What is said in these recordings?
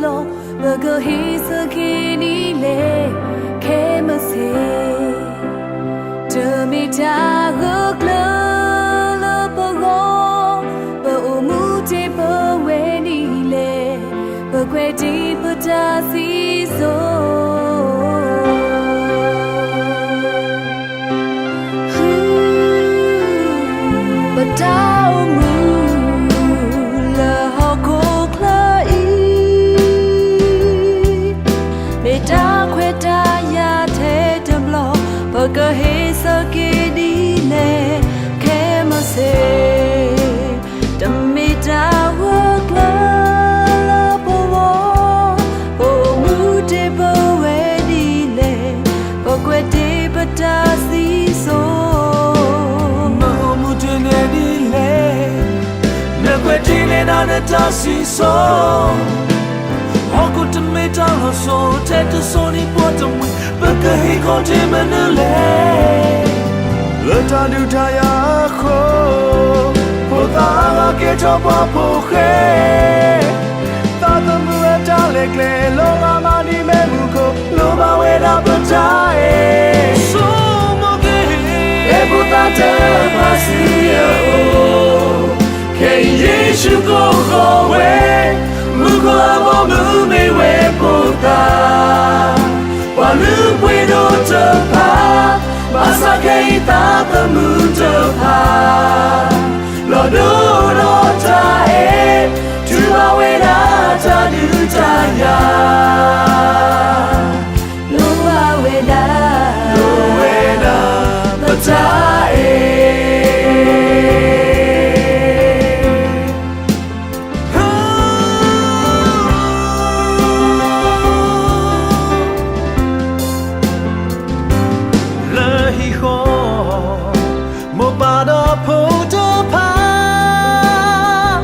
လီၤ, ပကဟ့ၣ်ဆၢက့ၤဒ်လဲၣ်, ခဲမုၢ်ဆ့ၣ်, တမ့ၢ်တၢ်ဂၢၢ်ကျၢၤလၢပဂီၢ်, ပအိၣ်မူတ့ၢ်ပဝဲဒ်လဲၣ်, ပကွဲးတ့ၢ်ပတၢ်စံၣ်စိၤ ပတၢ်အိၣ်မူလၢဟီၣ်ခိၣ်ချၢအံၤ, မ့ၢ်တၢ်ခွဲးတၢ်ယာ်ထဲတဘျီ, ပကဟ့ၣ်ဆၢက့ၤဒ်လဲၣ်, ခဲမုၢ်ဆ့ၣ်, တမ့ၢ်တၢ်ဂၢၢ်ကျၢၤလၢပဂီၢ်, ပအိၣ်မူတ့ၢ်ပဝဲဒ်လဲၣ်, ပကွဲးတ့ၢ်ပတၢ်စံၣ်စိၤ မ့ၢ်အိၣ်မူတ့ၢ်န့ၣ်ဒ်လဲၣ်, နကွဲးတ့ၢ်န့ၢ်ဒၣ်နတၢ်စံၣ်စိၤ, ဟီၣ်ခိၣ်တမ့ၢ်တၢ်လီၤစိၤ, ထဲတစိၤန့ၣ်ပှၤတမှံၤ, ပကဟ့ၣ်ခီၣ်ထံးမနုၤလဲၣ်, လၢတၢ်ဒုးတၢ်ယၤအဃိ, ဖိသၣ်အဂၤကဲထီၣ်ပှၤဖိဃဲ သးသမူအတၢ်လဲၤကျဲ, လီၤဂာ်မးဒ်မ့ၣ်မူခိၣ်, လိၣ်ဘၣ်ဝဲဒၣ်ပတၢ်အဲၣ်, ဆိကမိၣ်က့ၤ, အဲၣ်ဖိသၣ်တဖၣ်ဆူယအိၣ်, ခဲအံၤယ့ၣ်ၡူးကိးဃီၤဝဲ, မူခိၣ်အဘီအမုၢ်မ့ၢ်ဝဲဖိသၣ်, ပှၤလုၢ်ပှ့ၤဒိၣ်တဖၣ်, ဘၣ်ဆၣ်ခဲအံၤသးသမူတဖၣ် လီၤဒိၣ်ဒီးတၢ်အဲၣ်, ထုးဘၣ်ဝဲဒၣ်တၢ်ဒုးတၢ်ယၤ, လိၣ်ဘၣ်ဝဲဒၣ်, လိၣ်ဝဲဒၣ်ပတၢ်အဲၣ် လၢဟံၣ်ဃီ, မိၢ်ပၢ်ဒီးဖိတဖၣ်,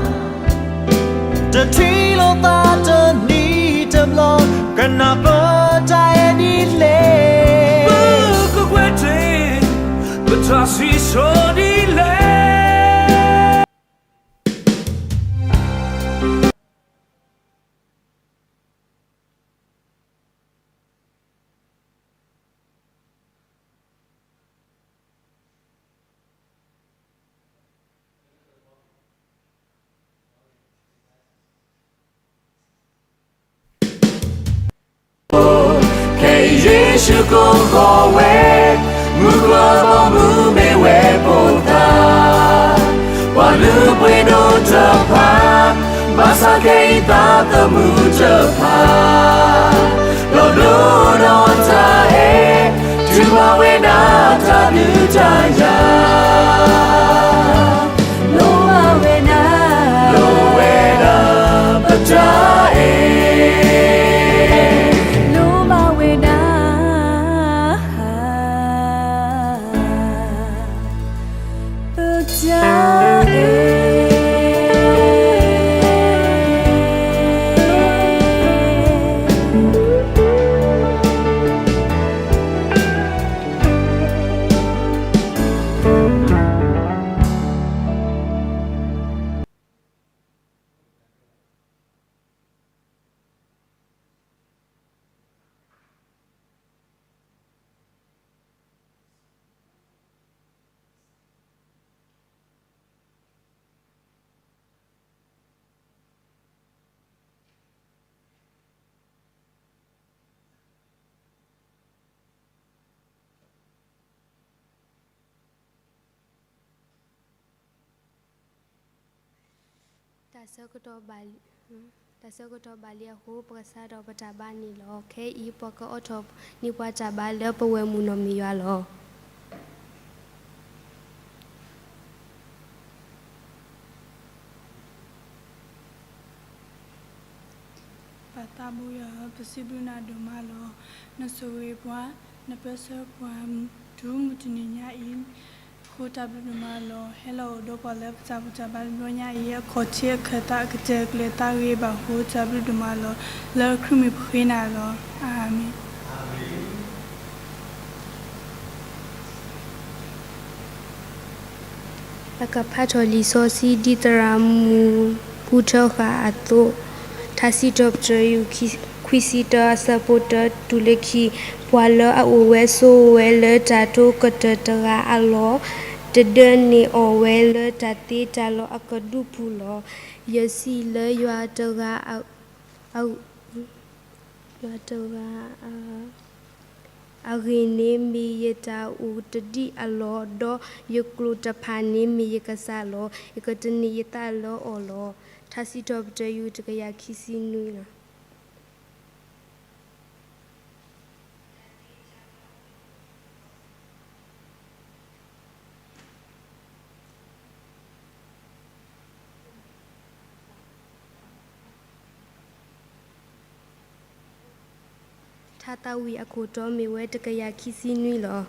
တထံၣ်လိာ်သးတနံၤတဘျီ, ကနၢ်ပၢၢ်တၢ်အဲၣ်ဒ်လဲၣ်, ပကကွဲးတ့ၢ်, ပတၢ်စံၣ်စိၤဒ်လဲၣ်. ခဲအံၤယ့ၣ်ၡူးကိးဃီၤဝဲ, မူခိၣ်အဘီအမုၢ်မ့ၢ်ဝဲဖိသၣ်, ပှၤလုၢ်ပှ့ၤဒိၣ်တဖၣ်, ဘၣ်ဆၣ်ခဲအံၤသးသမူတဖၣ်, လီၤဒိၣ်ဒီးတၢ်အဲၣ်, ထုးဘၣ်ဝဲဒၣ်တၢ်ဒုးတၢ်ယၤ, လိၣ်ဘၣ်ဝဲဒၣ်, လိၣ်ဝဲဒၣ်ပတၢ်အဲၣ်, လိၣ်ဘၣ်ဝဲဒၣ် ပတၢ်အဲၣ်. တၢ်ဆၢကတီၢ်ဘၣ်လံ, တၢ်ဆၢကတီၢ်ဘၣ်လံအဃိ ပကစးထီၣ်ပတၢ်ဘါန့ၣ်လီၤ. ခဲအံၤပှၤကအိးထီၣ်န့ၢ်ပှၤတၢ်ဘါလၢပဝဲၢ်မုၢ်နီၢ်မ့ၢ်ယွၤလီၤ. ပၢ်သးဘိယွၤဧၢ, ပစံးဘျုးနၤဒိၣ်မးလီၤ. နဆိၣ်ဂ့ၤပှၤ, နပၢဆှၢပှၤ, တုၤမုၢ်တနံၤညါအံၤ, အဃိတၢ်ဘျုးဒိၣ်မးလီၤ. ဟဲလီၤအိၣ်ဒီးပှၤလၢပတၢ်ဘူၣ်တၢ်ဘါတဘျီညါအံၤ, အခီၣ်ထံးအခၢၣ်သးအကတၢၢ်ကျဲၤသးဂ့ၤဘၣ်အဃိ တၢ်ဘျုးဒိၣ်မးလီၤ. လၢခရံာ်မံၤပဃ့နၤလီၤ. အၤမ့ၣ်. ပကဖးထီၣ်လံာ်စီဆှံဒ်သရၣ်မုၣ်ပူထၢဃာ်အသိး, ထါစံးထီၣ်ပတြၢၤ ယူၢ် ခွံဆံတၢ အဆၢဖိတၢ တုၤလၢခံ, ပှၤလၢအအိၣ်ဝဲဆိးဝဲလၢတၢ်ထိကတၢၢ်တဂၤအလီၢ်, တဒၢန့ၢ်အီၣ်ဝဲလၢတၢ်သ့တၢ်လီၤအကဒုပူၤလီၤ. ယစံးလၢယွၤတဂၤ ယွၤတဂၤ အဂ့ၢ်န့ၣ်မ့ၢ်ယတၢ်အိၣ်တဒံၣ်အလီၢ်, ဒီးယကျိာ်တဖၣ်န့ၣ်မ့ၢ်ယကစၢ်လီၤ. ယကတန့ၢ်ယသးလၢအီၤလီၤ. ထါစံးထီၣ်ပတြၢၤ ယူၢ် တကယၤခံဆံနွံလီၤ. ထါသးဝံၣ်အခိၣ်တီမ့ၢ်ဝဲတကယၤခံဆံနွံလီၤ.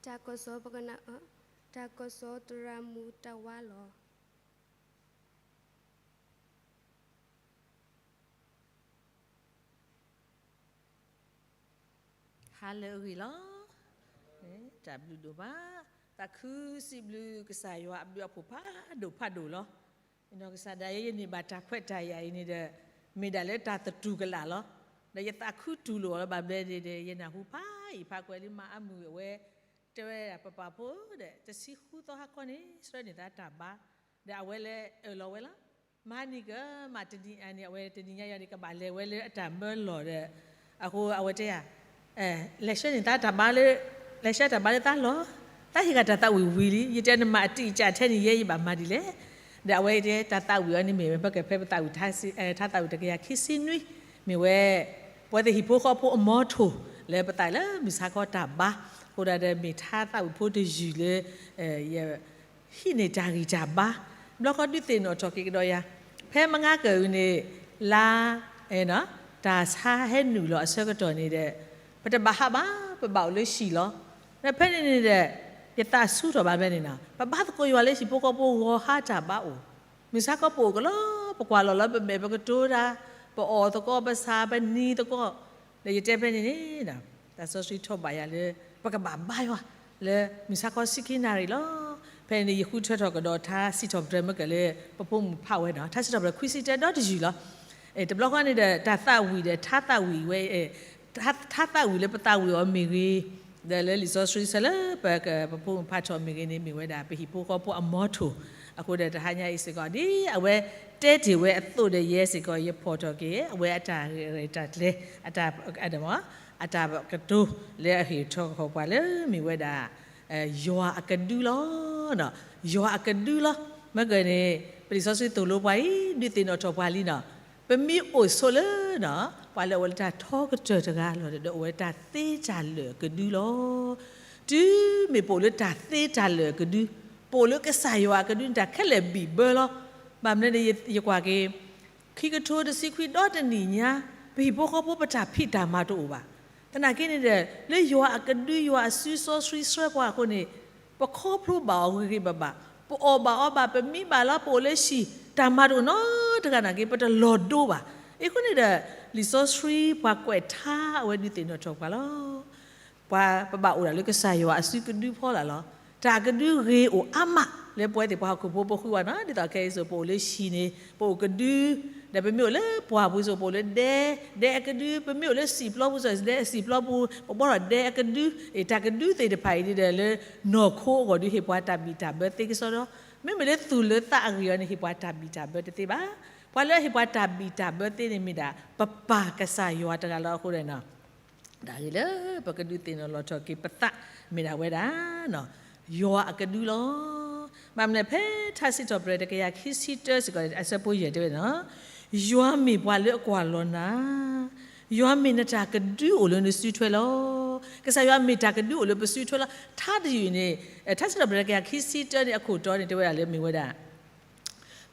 တၢ်ကစီၣ်ပကနၣ်, တၢ်ကစီၣ်သရၣ်မုၣ်တၢ်ဝါလီၤ. ဟါလၢအဂ့ၤလီၤ. တၢ်ဘျုးဒိၣ်မး, သးခုစံးဘျုးကစၢ်ယွၤအဘျုးအဖှိၣ်ဖးဒိၣ်ဖးဒိၣ်လီၤ. ကစၢ်ဒၣ်ယဲ ယန့ၢ်ဘၣ်တၢ်ခွဲးတၢ်ယာ်အံၤန့ၣ်ဒီး မ့ၢ်ဒၣ်လၢတၢ်သတူၢ်ကလာ်လီၤ. ဒီးယသးခုတူၢ်လိာ်အီၤလီၤ. ဘၣ်ဘျီန့ၣ်ဒီး ယနၢ်ဟူဖးယံာ်ဖးကွံာ်လံ မါအမုၢ်အဝဲ တဲဝဲဒၣ် ပပၢ်ဖိဒီး တဆံဃုသီဟါခီန့ၣ် ဆှၢန့ၢ်သးတၢ်ဘါ, ဒီးအဝဲလဲၤအၢၣ်လီၤဝဲလီၤ. မဟါနံၤကမၣ်တနံၤအံၤန့ၣ် အဝဲတနံၤညါအံၤန့ၣ် ကဘၣ်လဲၤဝဲလၢအတၢ်မၢလီၢ်ဒီး အဃိအဝဲတဲယၤ လဲၤဆှၢန့ၢ်သးတၢ်ဘါလၢ, လဲၤဆှၢတၢ်ဘါလၢသးလီၢ်, သးဟ့ၣ်ဂၤတၢ်သးဝံၣ်ဝံၤလံ, ယတဲနမၤအတံာ်ကၢ်ထဲန့ၣ် ယဲယဘၣ်မၤဒ်လဲၣ်. ဒီးအဝဲတဲတၢ်သးဝံၣ်အီၤန့ၣ်မ့ၢ်ဝဲ ပကဖဲပသးဝံၣ် ထါသးဝံၣ်တကယၤခံဆံနွံ, မ့ၢ်ဝဲ ပဝဲသ့ၣ်ဟံၣ်ဖိဃီဖိအမီထိၣ် လၢပသးလၢမုၢ်ဆါခီတၢ်ဘါ, အဃိဒၣ်ဒီးမ့ၢ်ထါသးဝံၣ်ဖိတယုၢ်လၢ ယ ဟံးန့ၢ်တၢ်ဂံၢ်တၢ်ဘါ, ဘျီဃီဒုးသ့ၣ်နီၣ်ထီၣ်က့ၤကဒီးယၤ, ဖဲမုၢ်ဂၤကၢၣ်အုးန့ၣ် လါ တၢ်ဆါဟဲနုာ်လီၤအဆၢကတီၢ်န့ၣ်ဒီး ပတဘၣ်ဟးဘၣ်, ပဘၣ်အိၣ်လၢဟံၣ်လီၤ. ဒီးဖဲန့ၣ်န့ၣ်ဒီး ယသးဆူၣ်ထီၣ်ဘၣ်ဖဲန့ၣ်နီၤ, ပဘါသကိးယွၤလၢဟံၣ်ဖိဃီဖိဂီၤဟါတၢ်ဘါအိၣ်, မုၢ်ဆါခီပအိၣ်ကလီ, ပကွၢ်လီၤလၢပမဲာ်ပကတိၤတၢ်, ပအီၣ်သကိးပဆၣ်ပနံၤသကိး, ဒီးယတဲဖဲန့ၣ်န့ၣ် သးစီဆှံထိးဘၣ်ယၤလၢ ပကဘၣ်ဘါယွၤ လၢမုၢ်ဆါခီဆံခံနၣ်ရံၣ်လီၤ. ဖဲန့ၣ်န့ၣ် ယဃုထၢထီၣ်ကဒီးထါစံးထီၣ်ပတြၢၤမ့ၢ်ကလၢ ပဖိမုၣ်ဖးဝဲနီၤ, ထါစံးထီၣ်ပတြၢၤခွံဆံတၢဒီတယုၢ်လီၤ. တဘျီဃီန့ၣ်ဒီး တၢ်သးဝံၣ်ဒီးထါသးဝံၣ်ဝဲ, ထါသးဝံၣ်လၢပသးဝံၣ်အီၤမ့ၢ်ဂ့ၤ, ဒီးလၢလံာ်စီဆှံဆၢလၢပ ပဖိမုၣ်ဖးထီၣ်မ့ၢ်ဂ့ၤန့ၣ် မ့ၢ်ဝဲဒၣ်ပဟံၣ်ဖိဃီဖိအမီထိၣ်, အဃိဒီးတဟါညါအံၤစ့ၢ်ကီး ဒ်အဝဲတဲတ့ၢ်ဝဲအသိးဒီးယဲစ့ၢ်ကီး ယဖီၣ်ထီၣ်က့ၤ အဝဲအတၢ်ရဲၣ်တၢ်ကျဲၤ အတၢ် အတၢ်ကတိၤလၢအဟ့ၣ်ထီၣ်က့ၤပှၤလၢမ့ၢ်ဝဲဒၣ် ယွၤအကဒုလီၤ. ယွၤအကဒုလီၤ. မ့ၢ်ကန့ၣ် ပလံာ်စီဆှံသိၣ်လိပှၤအံၤ ဒုးသ့ၣ်နီၣ်ထီၣ်ပှၤလံနီၤ, ပမ့ၢ်အိၣ်ဆိးလၢ ပှၤလၢအအိၣ်လၢတၢ်ထီကတၢၢ်တဂၤလီၤဒီး အိၣ်ဝဲတၢ်သ့တၢ်လၢာ်အကဒုလီၤ. တုၤမ့ၢ်ပအိၣ်လၢတၢ်သ့တၢ်လၢာ်အကဒု, ပအိၣ်လၢကစၢ်ယွၤအကဒုန့ၣ် တၢ်ခဲလၢာ်ဘံၣ်ဘၢလီၤ. ဘၣ်မနုၤန့ၣ် ယကွၢ်က့ၤ ခံကထိတဆံခွံဒီတနံၣ်ညါ ပဟံၣ်ဖိဃီဖိပတၢ်ဖံးတၢ်မၤတအိၣ်ဘၣ်. သနာ်က့န့ၣ်ဒီး လၢယွၤအကဒု ယွၤအစုစီဆှံဆှၢပှၤအဃိန့ၣ် ပခီဖျိဘၣ်အီၤဂ့ၤဂ့ၤဘၣ်ဘၣ်, ပအီၣ်ဘၣ်အီဘၣ်, ပမံဘၣ်လီၤ, ပအိၣ်လၢဟံၣ်, တၢ်မၤတအိၣ်နီတဂၤနာ်က့ ပတလီၤဒိဘၣ်. အဃိန့ၣ်ဒီး လံာ်စီဆှံပှၤကွဲးထါအဝဲဒုးသ့ၣ်နီၣ်ထီၣ်ပှၤလီၤ. ပှၤပဘၣ်အိၣ်ဒၣ်လၢကစၢ်ယွၤအစုကဒုဖီလာ်လီၤ. တၢ်ကဒုဂ့ၤအိၣ်အါမးလၢပဝဲသ့ၣ်ပှၤဟီၣ်ခိၣ်ဖိပဃုဝဲနီၤ, ဒ်သိးခဲအံၤစိၤ ပအိၣ်လၢဟံၣ်န့ၣ် ပအိၣ်ကဒု, ဒီးပမ့ၢ်အိၣ်လၢပှၢ်ပူၤစိၤ ပအိၣ်လၢဒဲ, ဒဲအကဒု, ပမ့ၢ်အိၣ်လၢစံာ်ပျီပူၤစိၤ ဒဲစံာ်ပျီပူၤ ပဘှီထီၣ်ဒဲအကဒု, အတၢ်ကဒုသ့ၣ်တဖၣ်အံၤဒ်ဒီးလၢ နီၢ်ခိအဂီၢ်ဒုး ဟ့ၣ်ပှၤတၢ်ဘံၣ်တၢ်ဘၢသ့ကစီဒီ, မ့မ့ၢ်လၢသူၣ်လၢသးအဂ့ၢ်အီၤန့ၣ် ဟ့ၣ်ပှၤတၢ်ဘံၣ်တၢ်ဘၢတသ့ဘၣ်. ပှၤလၢအဟ့ၣ်ပှၤတၢ်ဘံၣ်တၢ်ဘၢသ့န့ၣ်မ့ၢ်ဒၣ် ပပၢ်ကစၢ်ယွၤတဂၤလီၤ. အဃိဒီး တၢ်ဂ့ၢ်လၢပကဒုးသ့ၣ်နီၣ်လီၤထီၣ်က့ၤပသး မ့ၢ်ဒၣ်ဝဲဒၣ် ယွၤအကဒုလီၤ. ဘၣ်မနုၤလဲၣ် ဖဲထါစံးထီၣ်ပတြၢၤတကယၤခံဆံတၢစ့ၢ်ကီး အဆၢဖိယဲၢ်တဲဝဲနီၤ, ယွၤမ့ၢ်ပှၤလၢအကွၢ်လီၤနၤ, ယွၤမ့ၢ်နတၢ်ကဒုအိၣ်လၢနစုထွဲလီၤ. ကစၢ်ယွၤမ့ၢ်တၢ်ကဒုအိၣ်လၢပစုထွဲလီၤ. ထါတယုၢ်န့ၣ် ထါစံးထီၣ်ပတြၢၤတကယၤခံဆံတၢန့ၣ် အခိၣ်တီန့ၣ် တဲဝဲဒၣ်လၢမ့ၢ်ဝဲဒၣ်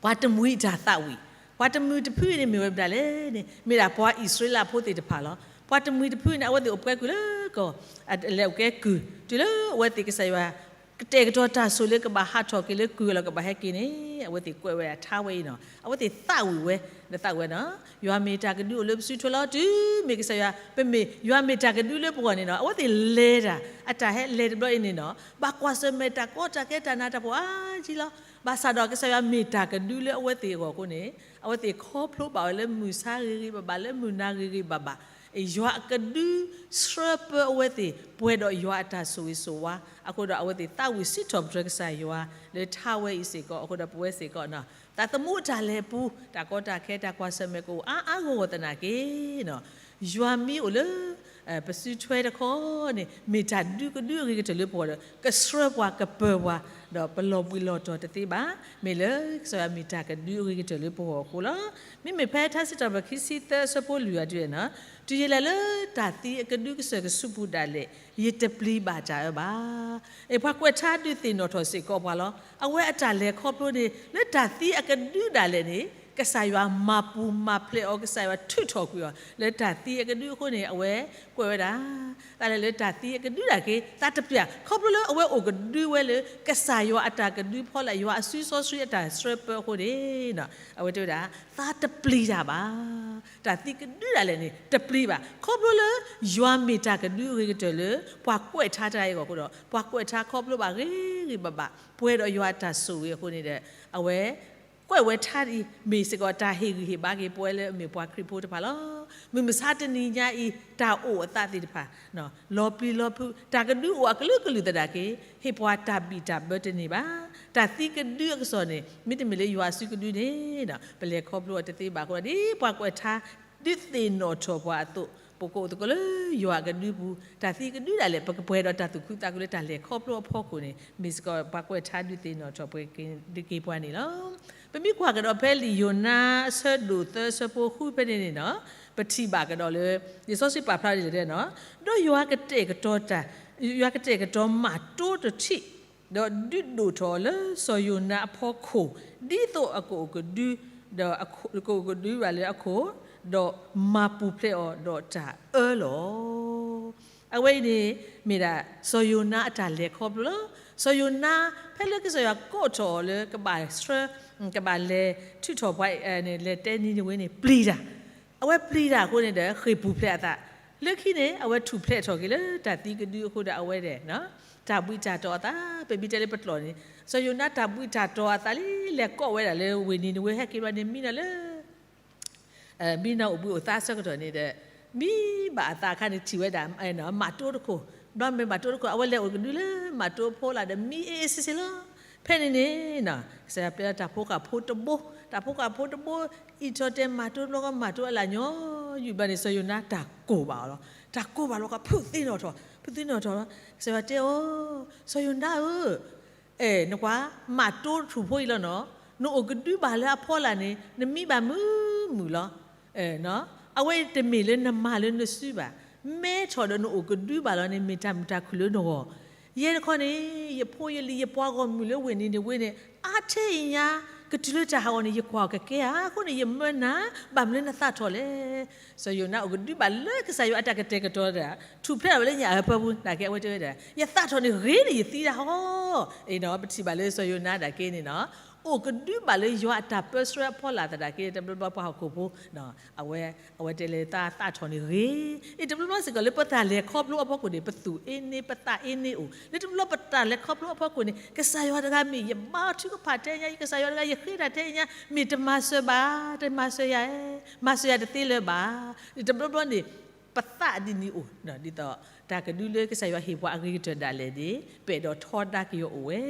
ပှၤတမှံၤအတၢ်သးဝံၣ်, ပှၤတမှံၤတဖုအံၤန့ၣ်မ့ၢ်ဝဲဒၣ်လဲၣ်န့ၣ် မ့ၢ်ဒၣ်ပှၤအံၣ်စရ့လးဖိသ့ၣ်တဖၣ်လီၤ. ပှၤတမှံၤတဖုန့ၣ် အဝဲသ့ၣ်အိၣ်ပှဲၤကုၢ်လၢကီၢ်, လဲၤအိၣ်ကဲကုၢ်, တုၤလၢအဝဲသ့ၣ်ကစၢ်ယွၤ ကတဲာ်ကတီၤတၢ်ဆိၣ်လၢကဘၣ်ဟးထီၣ်က့ၤလၢကုၢ်လီၤ ကဘၣ်ဟဲက့ၤန့ၣ် အဝဲသ့ၣ်ကွဲးဝဲဒၣ်ထါဝဲအံၤနီၤ, အဝဲသ့ၣ်သးဝံၣ်ဝဲ, ဒီးသးဝံၣ်ဝဲနီၤ, ယွၤမ့ၢ်တၢ်ကဒုအိၣ်လၢပစုထွဲလီၤ. တုၤမ့ၢ်ကစၢ်ယွၤ ပမ့ၢ်ယွၤမ့ၢ်တၢ်ကဒုလၢပဂီၢ်န့ၣ်နီၤ အဝဲသ့ၣ်လဲၤတၢ်, အတၢ်ဟဲလဲၤတဘျီအံၤန့ၣ်နီၤ ဘၣ်ကွၢ်ဆၢၣ်မဲာ်တၢ်ကီတၢ်ခဲတၢ်နးတၢ်ဖှီၣ်အါကံလီၤ. ဘၣ်ဆၣ်ဒီးကစၢ်ယွၤမ့ၢ်တၢ်ကဒုလၢအဝဲသ့ၣ်အဂီၢ်အဃိန့ၣ် အဝဲသ့ၣ်ခီဖျိဘၣ်ဝဲလၢမုၢ်ဆါဂ့ၤဂ့ၤဘၣ်ဘၣ် လၢမုၢ်နၤဂ့ၤဂ့ၤဘၣ်ဘၣ်, ယွၤအကဒုဆှၢပၢအဝဲသ့ၣ် ပှဲၤဒီးယွၤအတၢ်ဆိၣ်ဂ့ၤဆိၣ်ဝါ, အဃိဒီးအဝဲသ့ၣ်သးဝံၣ်စံးထီၣ်ပတြၢၤကစၢ်ယွၤ လၢထါဝဲအံၤစ့ၢ်ကီး, အဃိဒီးပဝဲစ့ၢ်ကီး သးသမူအတၢ်လဲၤပူၤ တၢ်ကီတၢ်ခဲ တၢ်ကွၢ်ဆၢၣ်မဲာ်ကအိၣ်အါအါဂီၢ်ဂီၢ်သနာ်က့ ယွၤမ့ၢ်အိၣ်လၢ ပစုထွဲတခီန့ၣ် မ့ၢ်တၢ်ဒုကဒုအဂ့ၤကတၢၢ်လၢပဂီၢ်ဒီး ကဆှၢပှၤကပၢၤပှၤ ဒီးပလီၤဘှံးလီၤတီၤတသ့ဘၣ်. မ့ၢ်လၢကစၢ်ယွၤမ့ၢ်တၢ်ကဒုအဂ့ၤကတၢၢ်လၢပဂီၢ်အဃိလီၤ. မ့မ့ၢ်ဖဲထါစံးထီၣ်ပတြၢၤခံဆံသၢအဆၢဖိလွံၢ်အံၤဒ်န့ၣ်နီၤ, တုၤယလဲၤလၢတၢ်သံအကဒုကစၢၢ်ကဆူးပူၤဒၣ်လဲာ် ယတပျံၤဘၣ်တၢ်အၢဘၣ်. အ့ၣ် ပှၤကွဲးထါဒုးသ့ၣ်နီၣ်ထီၣ်စ့ၢ်ကီးပှၤလီၤ. အဝဲအတၢ်လဲၤခီဖျိန့ၣ် လၢတၢ်သံအကဒုဒၣ်လဲာ်န့ၣ် ကစၢ်ယွၤမၤပူၤမၤဖျဲးအီၤ, ကစၢ်ယွၤထုးထီၣ်ကွံာ်အီၤ လၢတၢ်သံအကဒုအဃိန့ၣ် အဝဲကွဲးဝဲဒၣ် တၢ်လဲၤလၢတၢ်သံအကဒုဒၣ်က့ၤ သးတပျၢ် ခီဖျိလၢအဝဲအိၣ်ကဒုဝဲလၢ ကစၢ်ယွၤအတၢ်ကဒုဖီလာ် ယွၤအစုစီဆှံအတၢ်ဆှၢပၢအဃိန့ၣ် အဝဲတဲဝဲဒၣ် သးတပျံၤတၢ်ဘၣ်. တၢ်သံကဒုဒၣ်လဲာ်န့ၣ် တပျံၤဘၣ်. ခီဖျိလၢ ယွၤမ့ၢ်တၢ်ကဒုအဂ့ၤကတၢၢ်လၢ ပှၤကွဲးထါတဂၤအံၤအဂီၢ်အဃိဒီး ပှၤကွဲးထါခီဖျိဘၣ်ဂ့ၤဂ့ၤဘၣ်ဘၣ် ပှဲၤဒီးယွၤအတၢ်ဆိၣ်ဂ့ၤအဃိန့ၣ်ဒီး အဝဲ ကွဲးဝဲထါဒ်အံၤ မ့ၢ်စ့ၢ်ကီးတၢ်ဟ့ၣ်ဂံၢ်ဟ့ၣ်ဘါက့ၤပဝဲလၢအမ့ၢ်ပှၤခရံာ်ဖိတဖၣ်လီၤ. မုၢ်မဆါတနံၤညါအံၤ တၢ်အိၣ်အသးသ့ၣ်တဖၣ် လီၤပျံၤလီၤဖုး တၢ်ကဒုအိၣ်အကလုာ်ကလုာ်သနာ်က့ ဟ့ၣ်ပှၤတၢ်ဘံၣ်တၢ်ဘၢတန့ၢ်ဘၣ်. တၢ်သံကဒုအကစီၣ်န့ၣ် မ့တမ့ၢ်လၢယွၤအစုကဒုန့ၣ် ပလဲၤခီဖျိအီၤတသ့ဘၣ်အဃိဒီး ဒ်ပှၤကွဲးထါ ဒုးသ့ၣ်နီၣ်ထီၣ်ပှၤအသိး ပကအိၣ်သကိးလၢယွၤအကဒုပူၤ တၢ်သံကဒုဒၣ်လဲာ် ပကပှဲၤဒီးတၢ်သူၣ်ခုသးခုလၢတၢ်လဲၤခီဖျိအဖီခိၣ်န့ၣ် မ့ၢ်စ့ၢ်ကီးပှၤကွဲးထါဒုးသ့ၣ်နီၣ်ထီၣ်ပှဲၤက့ၤပှၤန့ၣ်လီၤ. ပမ့ၢ်ကွၢ်ကဒီးဖဲလံာ်ယိၤနါအဆၢဒိၣ်သၢ အဆၢဖိဃုဖဲန့ၣ်န့ၣ်နီၤ ပထံၣ်ဘၣ်ကဒီးလၢ လံာ်စီဆှံပာ်ဖျါဒ်လဲၣ်တဲနီၤ ဒီးယွၤကတဲာ်ကတီၤတၢ် ယွၤကတဲာ်ကတီၤမၤတိတထံၣ် ဒီးဒုးဒိၣ်ထီၣ်အီၤလၢစီၤယိၤနါအဖီခိၣ်, ဒ်သိးအကအိၣ်ကဒု, ဒီးကအိၣ်ကဒုဘၣ်လၢအခိၣ်, ဒီးမၤပူၤဖျဲးအီၤဒီးတၢ်အၢလီၤ. အဝဲအံၤန့ၣ် မ့ၢ်ဒၣ်စီၤယိၤနါအတၢ်လဲၤခီဖျိလီၤ. စီၤယိၤနါ ဖဲလၢကစၢ်ယွၤကိးထီၣ်အီၤလၢကဘၣ်ဆှၢ, ကဘၣ်လဲၤထုးထီၣ်ပှၤ, လဲၤတဲနံၤနဝ့န့ၣ် ပျံၤတၢ်. အဝဲပျံၤတၢ်အဃိန့ၣ်ဒီး ဃ့ၢ်ပူၤဖျဲးအသး, လၢခံန့ၣ် အဝဲထူၣ်ဖျဲးထီၣ်က့ၤလၢတၢ်သံကဒုအဃိဒီး အဝဲဒၣ် တၢ်ဘှံးတၢ်တီၤအသး, ပမ့ၢ်တဲလၢပကျိာ်န့ၣ် စီၤယိၤနါတၢ်ဘှံးတၢ်တီၤအသးလံ, လဲၤကိးဝဲဒၣ်လၢဝ့ၢ်နံၤနဝ့ ဟဲက့ၤဘျီန့ၣ် မံနီၤလၢ မံနီၤအိၣ်ဘှံးအိၣ်သါအဆၢကတီၢ်န့ၣ်ဒီး မံဘၣ်အသးအခါန့ၣ် ထံၣ်ဝဲဒၣ် မးတိတခိၣ်, ဘျီမ့ၢ်မးတိတခိၣ် အဝဲလဲၤအိၣ်ကဒုလၢမးတိအဖီလာ်ဒီး မံအ့အ့ဆ့ဆ့လီၤ. ဖဲန့ၣ်န့ၣ် ကစၢ်ယွၤပျဲလီၤတၢ်ဖိဃာ်ဖိတဘိ, တၢ်ဖိဃာ်ဖိတဘိ အံးထီၣ်တဲမးတိတဘျီဃီ မးတိအလၢ်ညီယုၢ်ဘျီန့ၣ် စီၤယိၤနါတၢ်ကိၢ်ဘၣ်အီၤလီၤ. တၢ်ကိၢ်ဘၣ်လီၤ ဖုးသံနီၣ်ထီၣ်, ဖုးသံနီၣ်ထီၣ်လီၤ. ကစၢ်ယွၤတဲအီၤ, စီၤယိၤနါဧၢ, အဲ နကွၢ် မးတိထူၣ်ဖိအံၤလီၤနီၤ, နအိၣ်ကဒုဘၣ်လၢအဖီလာ်န့ၣ် နမံဘၣ်မုာ်မုာ်လီၤ. အဝဲအံၤတမ့ၢ်လၢနမၤလၢနစုဘၣ်. မဲထီၣ်ဒီးနအိၣ်ကဒုဘၣ်လီၤန့ၣ် မ့ၢ်တၢ်မုာ်တၢ်ခုၣ်လၢနဂီၢ်. ယဲတခီန့ၣ် ယဖိယလံၤယပှၤဂီၢ်မုၢ်လၢဝ့ၢ်နံၤနဝ့န့ၣ် အါထဲအံၤညါ ကတုၤလၢတၢ်ဟးဂီၤန့ၣ် ယကွၢ်အီၤကကဲဧါ. အဃိန့ၣ် ယမၢနၤ, ဘၣ်မနုၤလၢနသးထီၣ်လဲၣ်. စီၤယိၤနါအိၣ်ကဒုဘၣ်လၢကစၢ်ယွၤအတၢ်ကတဲာ်ကတီၤတၢ် ထူၣ်ဖျဲးထီၣ်ဝဲလၢညၣ်အၢဖၢပူၤ နာ်က့အဝဲတဲဝဲဒၣ် ယသးထီၣ်န့ၣ်ဂ့ၤန့ၣ် ယသံဒၣ်ဟီ, အ့ၣ်နီၤ ပထံၣ်ဘၣ်လၢစီၤယိၤနါနာ်က့န့ၣ်နီၤ အိၣ်ကဒုဘၣ်လၢယွၤအတၢ်ပၢဆှၢအဖီလာ်သနာ်က့ တဘျီဘျီပှၤဟီၣ်ခိၣ်ဖိ အဝဲ အဝဲတဲလၢသးသးထီၣ်န့ၣ်ဂ့ၤ, အ့ၣ် တဘျီဘျီစ့ၢ်ကီးလၢပတၢ်လဲၤခီဖျိအဖီခိၣ်န့ၣ် ပသူၣ်အ့န့ ပသးအ့န့အိၣ် လၢတဘျီဘျီပတၢ်လဲၤခီဖျိအဖီခိၣ်န့ၣ် ကစၢ်ယွၤတဂၤမ့ၢ်ယဘါထုကဖၣ်ထဲညါ ကစၢ်ယွၤတဂၤယဃ့တၢ်ထဲညါ မ့ၢ်တမၤစၢၤဘၣ်, တမၤစၢၤယၤ, မၤစၢၤယၤတသ့လၢၤဘၣ်. တဘျီဘျီန့ၣ် ပသးဒ်န့ၣ်အိၣ် ဒ်သိး တၢ်ကဒုလၢကစၢ်ယွၤဟ့ၣ်ပှၤအဂ့ၤကတၢၢ်ဒၣ်လဲာ်န့ၣ် ပအဲၣ်ဒိးထီဒါက့ၤအီၤအိၣ်ဝဲ.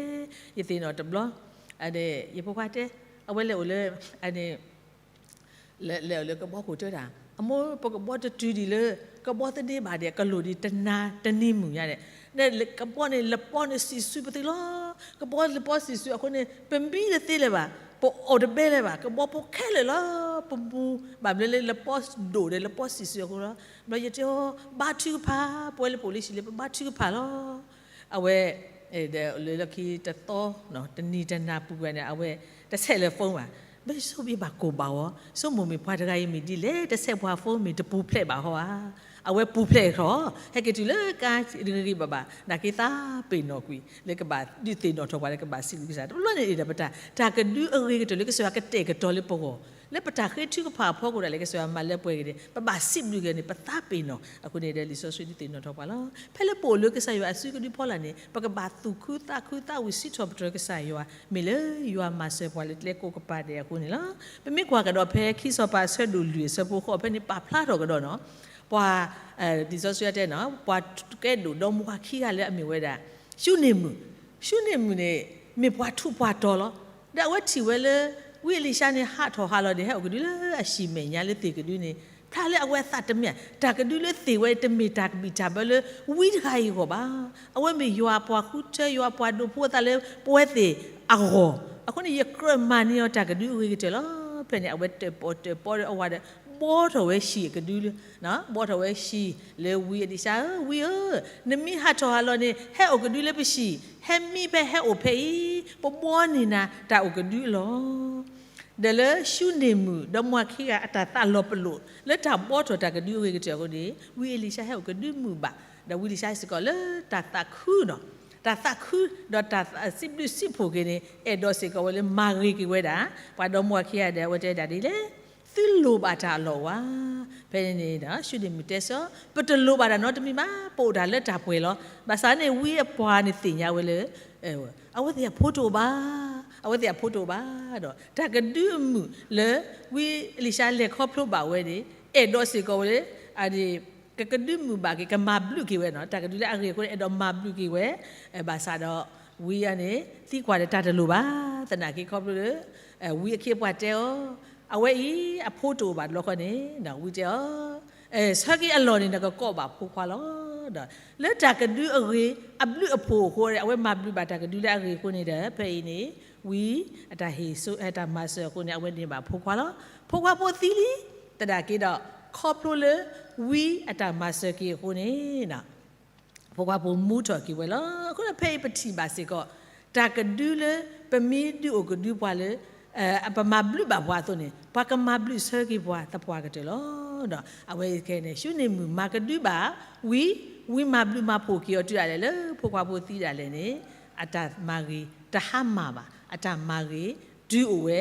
ယသ့ၣ်နီၣ်တဘျီ ယဖိခွါတဲ အဝဲလဲၤအိၣ်လၢ လဲၤအိၣ်လၢကဘီခိၣ်တဲတၢ် အမိၢ် ပကဘီတတုၤဒံးလၢ ကဘီသန့ဘၣ်ဒီး ကလိၣ်ဒံးတနၤတနံၤမုၢ်ညါဒီး ကဘီန့ၣ် လပီန့ၣ်စံၣ်စုပသ့လီၤ. ကဘီလပီစံၣ်စုအဃိန့ၣ် ပမံတသ့လၢၤဘၣ်, ပအီၣ်တဘဲလၢၤဘၣ်, ကဘီဖိခဲလၢာ်လီၤ. ပမူဘၣ်မနုၤလၢလပီဒိၣ်ဒီးလပီစံၣ်စုအဃိလီၤ. ဘျီယတဲအီၤ ဘါထုကဖၣ်, ပဝဲလၢပအိၣ်လၢဟံၣ်လၢပဘါထုကဖၣ်လီၤ. အဝဲ ဒီးလၢလီၢ်ခံတသီ တနံၤတနၤပူၤဘၣ်န့ၣ် အဝဲတဆဲးလၢၤ phone ဘၣ်. ဘၣ်ဆိဘၣ်ကိၢ်ဘၣ်အီၤ ဆိကမိၣ်မ့ၢ်ပှၤတဂၤအံၤမ့ၢ်ဒ်လဲၣ် တဆဲးပှၤ phone မ့ၢ်တပူၤဖျဲးဘၣ်ဟီဧါ. အဝဲပူၤဖျဲးထီၣ် ဟဲက့ၤတုၤလၢကါဂ့ၤဂ့ၤဘၣ်ဘၣ် နာ်က့သးပ့ၤနီၣ်ကွံာ် လၢကဘၣ်ဒုးသ့ၣ်နီၣ်ထီၣ်ပှၤလၢကဘၣ်စံးဘျုးကစၢ် တဘျီန့ၣ်ဒီးပတၢ် တၢ်ကဒုအဂ့ၤကတၢၢ်လၢကစၢ်ယွၤကတဲာ်ကတီၤလၢပဂီၢ် လၢပတၢ်ဃ့ထုကဖၣ်အဖီခိၣ်ဒၣ်လဲာ် ကစၢ်ယွၤမၤလၢပှဲၤဂ့ၤန့ၣ် ပဘၣ်စံးဘျုးက့ၤန့ၣ် ပသးပ့ၤနီၣ် အဃိန့ၣ်ဒီးလံာ်စီဆှံဒုးသ့ၣ်နီၣ်ထီၣ်ပှၤလီၤ. ဖဲလၢပအိၣ်လၢကစၢ်ယွၤအစုကဒုဖီလာ်န့ၣ် ပကဘၣ်သူၣ်ခုသးခုသးဝံၣ်စံးထီၣ်ပတြၢၤကစၢ်ယွၤ မ့ၢ်လၢယွၤမၤစၢၤပှၤလၢကျဲကိးကပၤဒဲးအဃိန့ၣ်လီၤ. ပမ့ၢ်ကွၢ်ကဒီးဖဲခံစီၤပၤအဆၢဒိၣ်လွံၢ်အဆၢဖိဃိးဖဲန့ၣ် ပာ်ဖျါထီၣ်ကဒီးနီၤ ပှၤ လံာ်စီဆှံတဲနီၤ ပှၤကဲဒိၣ်ဒီမါဝၤခံဂၤလၢအမ့ၢ်ဝဲဒၣ် ၡူန့ၢ်မုၣ်, ၡူန့ၢ်မုၣ်န့ၣ် မ့ၢ်ပှၤထူးပှၤတီၤလီၤ. ဒီးအဝဲထံၣ်ဝဲလၢ ဝံအ့လံၡါန့ၣ်ဟးထီၣ်ဟးလီၤန့ၣ် ဟဲအိၣ်ကဒုလၢအဟံၣ်မဲာ်ညါလၢသ့ၣ်ကဒုန့ၣ် ဖျါလၢအဝဲအသးတမံၤ တၢ်ကဒုလၢသ့ၣ်ဝဲတမ့ၢ်တၢ်ကဘံၣ်တၢ်ဘၢလၢဝံတဂၤအံၤအဂီၢ်ဘၣ်. အဝဲမ့ၢ်ယွၤပှၤဃုထၢ ယွၤပှၤဒိးဖိအသးလၢပဝဲသ့ၣ်အဂီၢ် အဃိန့ၣ် ယကြၢးမၤန့ၢ်အီၤတၢ်ကဒုအဂ့ၤကတၢၢ်လီၤ. ဖဲန့ၣ် အဝဲတၢၣ်ပီၣ်တၢၣ်ပီဒီးအဝၤဒီး ဘှီထီၣ်ဝဲဟံၣ်အကဒုလၢ ဘှီထီၣ်ဝဲဟံၣ်လၢဝံအ့လံၡါဧၢ, ဝံဧၢ, နမ့ၢ်ဟးထီၣ်ဟးလီၤန့ၣ် ဟဲအိၣ်ကဒုလၢပဟံၣ်, ဟဲမံဖဲဟဲအိၣ်ဖဲအံၤ, ပဘှီန့ၢ်နၤတၢ်အိၣ်ကဒုအလီၢ်. ဒီးလၢၡူန့ၢ်မုၣ် ဒီမါဝၤခံဂၤအတၢ်သးလီၤပလိာ် လၢတၢ်ဘှီထီၣ်တၢ်ကဒုအဂ့ၤကတၢၢ်အဃိန့ၣ် ဝံအ့လံၡါဟဲအိၣ်ကဒုမုာ်ဘၣ်, ဒီးဝံအ့လံၡါစ့ၢ်ကီးလၢတၢ်သးခုနီၤ, တၢ်သးခု ဒီးတၢ်စံးဘျုးစံးဖှိၣ်က့ၤန့ၣ် အဲၣ်ဒိးစ့ၢ်ကီးဝဲလၢမၤဂ့ၤက့ၤဝဲဒၣ် ပှၤဒီမါဝၤခံဂၤဒီး အဝဲတဲဒၣ်ဒ်လဲၣ် သုလိၣ်ဘၣ်တၢ်အလီၢ်ဧါ. ဖဲန့ၣ်န့ၣ် ၡူန့ၢ်မုၣ်တဲစ့ၢ် ပတလိၣ်ဘၣ်တၢ်နီတမံၤဘၣ်, ပအိၣ်တၢ်လၢတၢ်ပှဲၤလီၤ. ဘၣ်ဆၣ်န့ၣ် ဝံအပှၤန့ၣ်သ့ၣ်ညါဝဲလၢ အဝဲသ့ၣ်အဖိတအိၣ်ဘၣ်, အဝဲသ့ၣ်အဖိတအိၣ်ဘၣ်ဒီး တၢ်ကဒုအမုာ်လၢ ဝံအ့လံၡါလဲၤခီဖျိဘၣ်ဝဲန့ၣ် အဲၣ်ဒိးစ့ၢ်ကီးဝဲလၢ ကကဒုမုာ်ဘၣ်က့ၤ ကမၤဘျုးက့ၤဝဲနီၤ, တၢ်ကဒုလၢအဂ့ၤအဃိန့ၣ် အဲၣ်ဒိးမၤဘျုးက့ၤဝဲ, ဘၣ်ဆၣ်ဒီး ဝံအန့ၣ် သံကွၢ်ဒီးတၢ်တလိၣ်ဘၣ်, သနာ်က့ခီဖျိလၢ ဝံအခ့အပှၤတဲအီၤ, အဝဲအံၤအဖိတအိၣ်ဘၣ်တဘျီဃီန့ၣ် ဝံတဲအီၤ, ဆၢက့ၤအလီၢ်န့ၣ် နကကိးဘၣ်ဖိခွါလီၤ. ဒီးလၢတၢ်ကဒုအဂ့ၤ အဘျုးအဖှိၣ်အဃိ အဝဲမၤဘျုးဘၣ်တၢ်ကဒုလၢအဂ့ၤအဃိန့ၣ်ဒီး ဖဲအံၤန့ၣ် ဝံအတၢ်ဟ့ၣ်စိ တၢ်မၤစၢၤအဃိန့ၣ် အဝဲန့ၢ်ဘၣ်ဖိခွါလီၤ. ဖိခွါဖိသံလံ, သနာ်က့ဒီး ခီဖျိလၢ ဝံအတၢ်မၤစၢၤက့ၤအဃိန့ၣ် ဖိခွါဖိမူထီၣ်က့ၤဝဲလီၤ. အဃိဒီးဖဲအံၤပထံၣ်ဘၣ်စ့ၢ်ကီး တၢ်ကဒုလၢ ပမ့ၢ်ဒုးအိၣ်ကဒုပှၤလၢ ပမၤဘျုးဘၣ်ပှၤအသိးန့ၣ် ပှၤကမၤဘျုးဆၢက့ၤပှၤသပှၢ်ကတၢၢ်လီၤ. ဒီးအဝဲခဲအံၤန့ၣ် ဆူန့ၣ်မုၢ်မၤကဒုဘၣ် ဝံၤ ဝံၤမၤဘျုးမၤဖှိၣ်က့ၤအီၤတုၤဒၣ်လဲာ်လၢဖိခွါဖိသံဒၣ်လဲာ်န့ၣ် အတၢ်မၤဂ့ၤတဟါမၢ်ဘၣ်, အတၢ်မၤဂ့ၤတုၤအိၣ်ဝဲ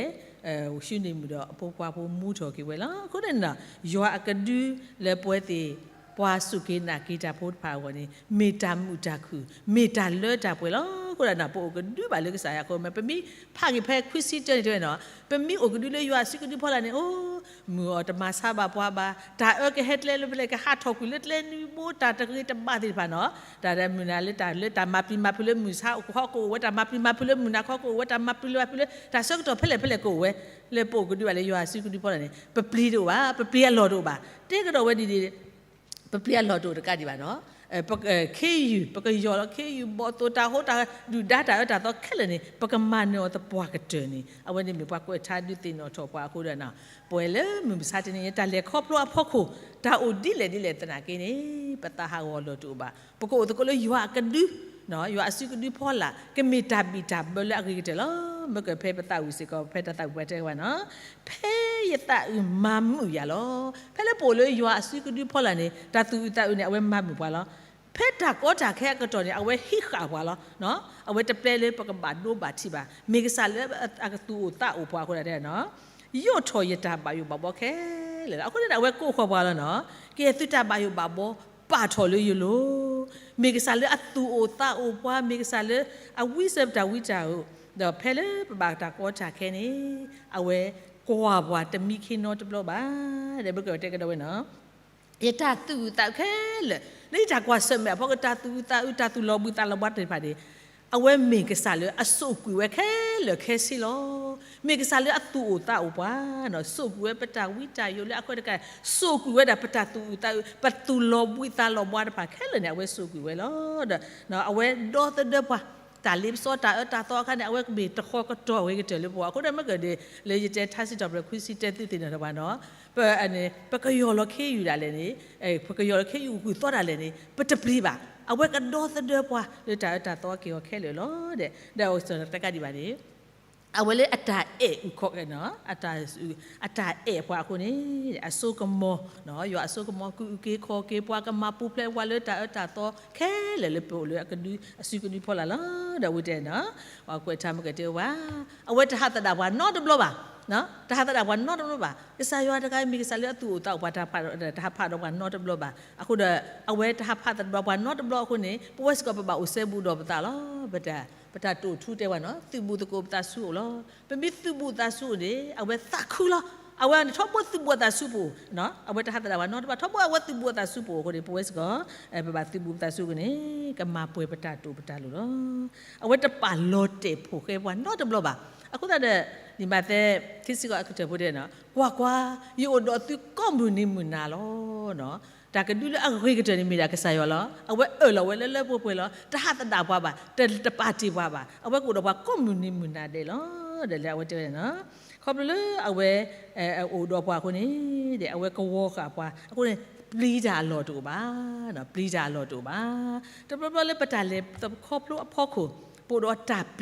ဆူန့ၣ်မုၢ်ဒီးအဖိခွါဖိမူထီၣ်က့ၤဝဲလီၤ. အဃိန့ၣ် ယွၤအကဒုလၢပဝဲသ့ၣ် ပှၤစူၢ်က့ၤနာ်က့ၤတၢ်ဖိတဖၣ်အဂီၢ်န့ၣ် မ့ၢ်တၢ်မုာ်တၢ်ခုၣ် မ့ၢ်တၢ်လၢတၢ်ပှဲၤလီၤ. အဃိ ပအိၣ်ကဒုဘၣ်လၢကစၢ်ယွၤအဃိ မ့ၢ်ပမ့ၢ်ဖးက့ၤဖဲခွံဆံတၢန့ၣ်တဲဝဲနီၤ ပမ့ၢ်အိၣ်ကဒုလၢယွၤအစုကဒုဖီလာ်န့ၣ် အိ မုၢ်အီၤတမၤဆါဘၣ်ပှၤဘၣ်, တၢ်အၢကဟဲကျဲလၢဖဲလဲၣ် ကဟးထီၣ်ကွံာ်လၢကျဲနွံဘိ တၢ်တဂ့ၤတဘၣ်သ့ၣ်တဖၣ်နီၤ တၢ်မုၢ်နၤလၢတၢ်လၢတၢ်မၤပျံၤမၤဖုးလၢမုၢ်ဆါခီကအိၣ်ဝဲ တၢ်မၤပျံၤမၤဖုးလၢမုၢ်နၤခီကအိၣ်ဝဲ တၢ်မၤပျံၤလၢမၤဖုးလၢ တၢ်ဆၢကတီၢ်ဖဲလဲၣ်ဖဲလဲၣ်ကအိၣ်ဝဲ လၢပအိၣ်ကဒုဘၣ်လၢယွၤအစုကဒုဖီလာ်န့ၣ် ပပျံၤတအိၣ်ဘၣ်, ပပျံၤအလီၢ်တအိၣ်ဘၣ်. တဲကဒီးဝဲဒ်န့ၣ် ပပျံၤအလီၢ်တအိၣ်တကးဒံးဘၣ်နီၤ ခ့ယုၢ် ပကယီၢ်လီၤခ့ယုၢ် ဘီၣ်သိၣ်တၢ်ဟိတၢ်ဒုၣ်ဒါတၢ်အၢတၢ်သီခဲလၢာ်န့ၣ် ပကမၤနၢၤအီၤသပှၢ်ကတၢၢ်န့ၣ် အဝဲန့ၣ်မ့ၢ်ပှၤကွဲးထါဒုးသ့ၣ်နီၣ်ထီၣ်ပှၤအဃိဒီး ပဝဲလၢမုၢ်မဆါတနံၤအံၤ တၢ်လဲၤခီဖျိအဖီခိၣ် တၢ်အိၣ်ဒ်လဲၣ်ဒ်လဲၣ်သနာ်က့န့ၣ် ပသးဟးဂီၤလီၢ်တအိၣ်ဘၣ်. ပကအိၣ်သကိးလၢယွၤအကဒု ယွၤအစုကဒုဖီလာ် ကမ့ၢ်တၢ်ဘံၣ်တၢ်ဘၢလၢအဂ့ၤကတၢၢ်လီၤ. မ့ၢ်ကဖဲပသးဝံၣ်စ့ၢ်ကီး ဖဲတၢ်သးဝံၣ်ပှၤတဲဝဲနီၤ ဖဲယသးအုးမၤမုာ်ယၤလီၤ. ဖဲလၢပအိၣ်လၢယွၤအစုကဒုဖီလာ်န့ၣ် တၢ်သူၣ်အုးသးအုးန့ၣ် အဝဲမၤမုာ်ပှၤလီၤ. ဖဲတၢ်ကီတၢ်ခဲအကတီၢ်န့ၣ် အဝဲဟံးဃာ်ပှၤလီၤ. အဝဲတပျဲလၢပကဘၣ်ဒိဘၣ်ထံးဘၣ်. မ့ၢ်ကစၢ်လၢအသူၣ်အိၣ်သးအိၣ်ပှၤအဃိဒၣ်တဲနီၤ ယိးထီၣ်ယတၢ်ဘၣ်ယိၣ်ဘၣ်ဘှီခဲလၢာ်လီၤ. အဃိန့ၣ် အဝဲကိးဃီၤပှၤလီၤနီၤ ကဲသုတၢ်ဘၣ်ယိၣ်ဘၣ်ဘှီ ပာ်ထီၣ်လၢယလိၤ မ့ၢ်ကစၢ်လၢအသူၣ်အိၣ်သးအိၣ်ပှၤ မ့ၢ်ကစၢ်လၢအဝံစၢၤပတၢ်ဝံတၢ်အိၣ် ဒီးဖဲလၢပဘၣ်တၢ်ကီတၢ်ခဲန့ၣ် အဝဲကွၢ်ပှၤတမံခ့နီတဘျီဘၣ်. ဒီးပကတဲကဒီးဝဲနီၤ ယတၢ်သူၣ်အုးသးအုးခဲလၢာ် လၢယတၢ်ကွၢ်ဆၢၣ်မဲာ်အဖီကတၢ်သူၣ်အုးသးအုး တၢ်သူၣ်လီၤဘှံးသးလီၤဘှါသ့ၣ်တဖၣ်န့ၣ် အဝဲမ့ၢ်ကစၢ်လၢအစိာ်ကွံာ်ဝဲခဲလၢာ်ခဲဆ့လီၤ. မ့ၢ်ကစၢ်လၢအသူၣ်အိၣ်သးအိၣ်ပှၤ စိာ်ကွံာ်ဝဲပတၢ်ဝံတၢ်ယိးလၢအဃၢတကါ စိာ်ကွံာ်ဝဲဒၣ်ပတၢ်သူၣ်အုးသးအုး ပသူၣ်လီၤဘှံးသးလီၤဘှါတဖၣ်ခဲလၢာ်န့ၣ် အဝဲစိာ်ကွံာ်ဝဲလီၤ. ဒီးအဝဲဒီသဒၢပှၤ တၢ်လ့ပစီတၢ်အၢတၢ်သီအခါန့ၣ် အဝဲကမ့ၢ်တဃီကတီၢ်အဂ့ၤကတၢၢ်လၢပဂီၢ် အဃိဒီးမ့ၢ်ကဒ် လၢယတဲထါစံးထီၣ်ပတြၢၤခွံဆံတၢသုသ့ၣ်နီၣ်ထီၣ်ပှၤနီၤ ပ ပကယီၢ်လီၤခ့ယုၢ်ဒၣ်လဲာ်န့ၣ် ပကယီၢ်လီၤခ့ယုၢ်ဂုာ်သီဒၣ်လဲာ်န့ၣ် ပတပျံၤဘၣ်. အဝဲကဒီသဒၢပှၤလၢတၢ်အၢတၢ်သီက့ၤအီၤခဲလၢာ်လီၤ. ဒီး ဒီးတကးဒံးဘၣ်န့ၣ် အဝဲလၢအတၢ်အဲၣ်အုၣ်ခီၣ်က့ၤနီၤ အတၢ်အဲၣ်ပှၤအဃိန့ၣ် အစိကမီၤ ယွၤအစိကမီၤ ကအုၣ်က့ၤခီၣ်က့ၤပှၤ ကမၤပူၤဖျဲးပှၤလၢတၢ်အၢတၢ်သီခဲလၢာ်လၢပအိၣ်လၢအကဒု အစုကဒုဖီလာ်လီၤ. ဒီးဝံတဲနီၤ ပှၤကွဲးထါမ့ၢ်ကတဲဝဲ အဝဲတဟးသဒၣ်ပှၤနီတဘျီဘၣ် တဟးသဒၣ်ပှၤနီတဘျီဘၣ်. ကစၢ်ယွၤတဂၤအံၤမ့ၢ်ကစၢ်လၢအသူၣ်အိၣ်သးအိၣ်ပှၤ တဟးဖးဒီးပှၤနီတဘျီဘၣ်. အဃိဒီး အဝဲတဟးဖးသဒၣ်ပှၤနီတဘျီအဃိန့ၣ် ပဝဲစ့ၢ်ကီးပဘၣ်အိၣ်စဲဘူးဒီးပသးလီၤ. ပတၢ်တိာ်ထူတဲဝဲနီၤ သုးဘူးသကိးပသးဆူအိၣ်လီၤ. ပမ့ၢ်သုးဘူးသးဆူအိၣ်န့ၣ် အဝဲသးခုလီၤ. အဝဲန့ၣ်ထီဘိသုးဘူးအသးဆူပအိၣ် အဝဲတဟးသဒၣ်ပှၤနီတဘျီ ထီဘိအဝဲသုးဘူးအသးဆူပအိၣ်အဃိန့ၣ် ပဝဲစ့ၢ်ကီး ပဘၣ်သုးဘူးပသးဆူအဃိန့ၣ် ကမၤပှဲၤပတၢ်တိာ်ပတၢ်လိၤလီၤ. အဝဲတပာ်လီၤတဲာ်ဖိၣ်ဃဲပှၤနီတဘျီဘၣ်. အဃိသတးဒီး လံာ်မးသဲ ခံဆံဃိးအကတၢၢ်ဖိတဲနီၤ ကွၢ်ကွၢ်, ယအိၣ်ဒီးသုကိးမုၢ်နံၤမုၢ်နၤလီၤ. တၢ်ကဒုလၢအဂ့ၤကတၢၢ်န့ၣ်မ့ၢ်ဒၣ်ကစၢ်ယွၤလီၤ. အဝဲအၢၣ်လီၤဝဲလၢလၢပှဲၤပှဲၤလီၤ. တဟးသဒၣ်ပှၤဘၣ်, တ တပာ်တ့ၢ်ပှၤဘၣ်. အဝဲကအိၣ်ဒီးပှၤကိးမုၢ်နံၤမုၢ်နၤဒဲးလီၤ. ဒီးလၢအဝဲတဲဝဲန့ၣ်နီၤ ခီဖျိလၢအဝဲ အိၣ်ဒီးပှၤအဃိန့ၣ် အဝဲကဝီၤဃာ်ပှၤအဃိန့ၣ် ပျံၤတၢ်အလီၢ်တအိၣ်ဘၣ်. ပျံၤတၢ်အလီၢ်တအိၣ်ဘၣ်. တဘျီဘျီလၢပတၢ်လဲၤခီဖျိအဖီခိၣ် ပအိၣ်ဒီး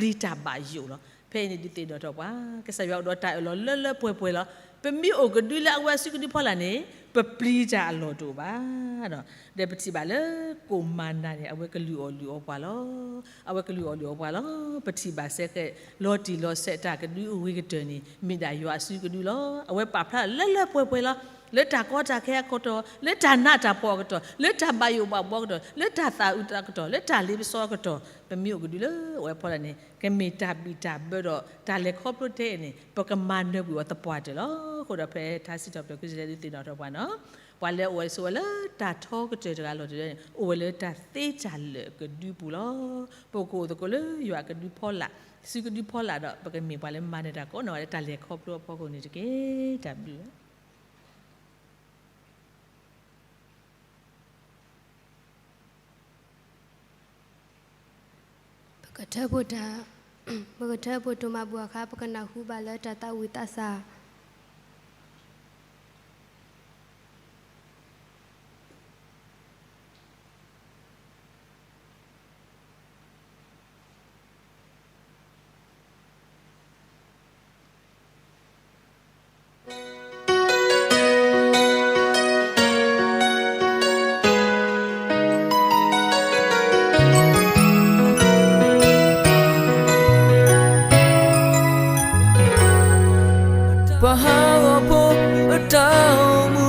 တၢ်ပျံၤတၢ်ဘၣ်ယိၣ်လီၤ. ဖဲအံၤန့ၣ်ဒုးသ့ၣ်နီၣ်ထီၣ်ပှၤ ကစၢ်ယွၤအိၣ်ဒီးတၢ်အၢၣ်လီၤလၢလၢပှဲၤပှဲၤလီၤ. ပမ့ၢ်အိၣ်ကဒုလၢအဝဲအစုကဒုဖီလာ်န့ၣ် ပပျံၤတၢ်အလီၢ်တအိၣ်ဘၣ်. ဒီးပထံၣ်ဘၣ်လၢ ကိၣ်မၤနၤန့ၣ် အဝဲကလုၢ်အီၣ်လုၢ်အီပှၤလီၤ. အဝဲကလုၢ်အီၣ်လုၢ်အီပှၤလီၤ. ပထံၣ်ဘၣ်စဲဃဲး လီၤတံၢ်လီၤဆဲးတၢ်ကဒုအဂ့ၤကတၢၢ်န့ၣ် မ့ၢ်ဒၣ်ယွၤအစုကဒုလီၤ. အဝဲပာ်ဖျါလၢလၢပှဲၤပှဲၤလီၤ. လၢတၢ်ကီတၢ်ခဲအကတီၢ်, လၢတၢ်နးတၢ်ဖှီၣ်အကတီၢ်, လၢတၢ်ဘၣ်ယိၣ်ဘၣ်ဘှီကတီၢ်, လၢတၢ်သးအုးသးအုးကတီၢ်, လၢတၢ်လ့ပစီအကတီၢ်, ပမ့ၢ်အိၣ်ကဒုလၢအဝဲဖီလာ်န့ၣ် ကမ့ၢ်တၢ်ဘံၣ်တၢ်ဘၢဒီး တၢ်လဲၤခီဖျိထဲအံၤန့ၣ် ပကမၤနၢၤကွံာ်အီၤသပှၢ်တၢၢ်လီၤ. အဃိဒီးဖဲထါစံးထီၣ်ပတြၢၤခွံဆံတၢဒုးသ့ၣ်နီၣ်ထီၣ်ပှၤနီၤ ပှၤလၢအအိၣ်ဝဲဆိးဝဲလၢတၢ်ထီကတၢၢ်တဂၤလီၤတံၢ်န့ၣ် အိၣ်ဝဲလၢတၢ်သ့တၢ်လၢာ်အကဒုပူၤလီၤ. ပကအိၣ်သကိးလၢယွၤကဒုဖီလာ်, စုကဒုဖီလာ်ဒီး ပကမ့ၢ်ပှၤလၢမၤနၢၤတၢ်ကိးနီၢ်ဂၤလၢတၢ်လဲၤခီဖျိအဖီခိၣ်န့ၣ်တက့ၢ်. တၢ်ဘျုးပကထၢဖှိၣ်တၢ်, ပကထၢဖှိၣ်တိၢ်မၤဘူၣ်အခါ ပကနၢ်ဟူဘၣ်လၢတၢ်သးဝံၣ်သးစၢ် ပှၤဟးဂီၤဖိအတၢ်အိၣ်မူ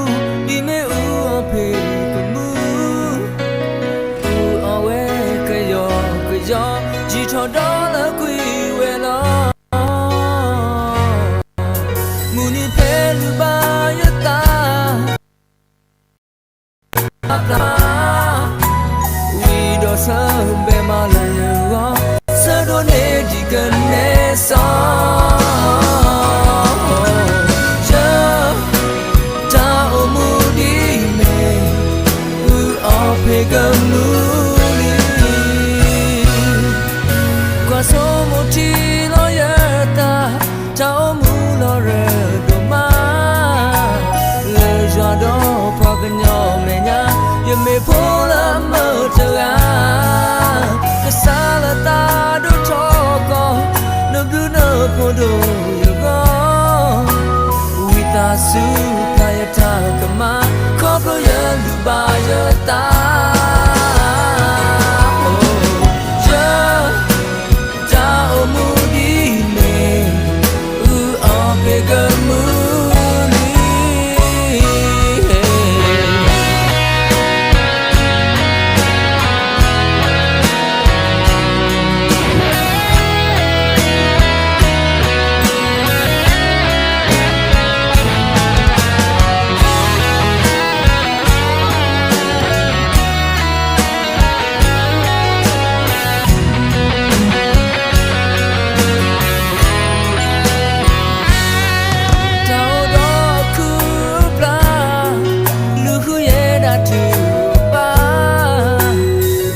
ဒ်မ့ၣ်အူအီၣ်ဖ့ကမူၣ်, အူအီၣ်ဝဲကယီကယီ, ယံာ်ထီၣ်ဒီးလၢကွံာ်ဝဲလီၤ. မုၢ်နံၤဖဲလုၢ်ဘၣ်ယသး အသး, ဝံၤဒီးဆၢဘဲမးလၢယဂီၢ်, ဆၢဒိးန့ၢ်ဒံးကနဲစီ, ယတၢ်အိၣ်မူဒ်အံၤမ့ၢ် အူအီၣ်ဖ့ကမူၣ်လံ. ကွၢ်ဆိကမိၣ်ထံလီၤယသး, တၢ်အိၣ်မူလီၤရၢဒိၣ်မး, လၢယွၤဒီးပှၤကညီမဲာ်ညါ, ယမ့ၢ်ဖိလၢအမုာ်တဂၤ, ကစၢ်လၢသးဒိၣ်ထီၣ်ကီၢ်, နဘျုးနဖှိၣ်ဒိၣ်ယဂီၢ်, ဝံသးစူၤပျၢ်ယတၢ်ကမၣ်, ခီဖျိယလုၢ်ဘၣ်ယသး ယ တၢ်အိၣ်မူဒ်အံၤမ့ၢ် အူအီၣ်ဖ့ကမူၣ်လံ. တၢ်အိၣ်ဒီးအခုအပျၢ်, လူၤဃုယဲဒၣ်ထုကဖၣ်,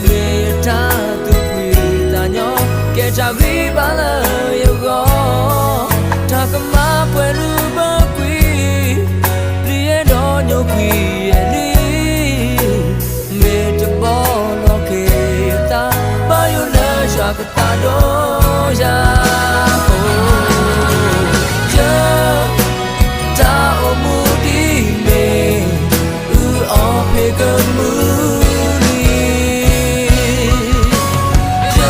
မ့ၢ်တၢ်သူၣ်ဖှံသးညီ, ကဲတၢ်ဂံၢ်ဘါလၢယဂီၢ်, တၢ်ကမၣ်ပှဲၤဒုးဘၢကွံာ်, ပျံၤယဲဒီးညိကွံာ်ယဲလံ. မ့ၢ်တဘီလီၤက့ၤသး, ဘၣ်ယိၣ်လၢယွၤကသးဒီးယၤ, ယ တၢ်အိၣ်မူဒ်အံၤမ့ၢ် အူအီၣ်ဖ့ကမူၣ်လံ. ယ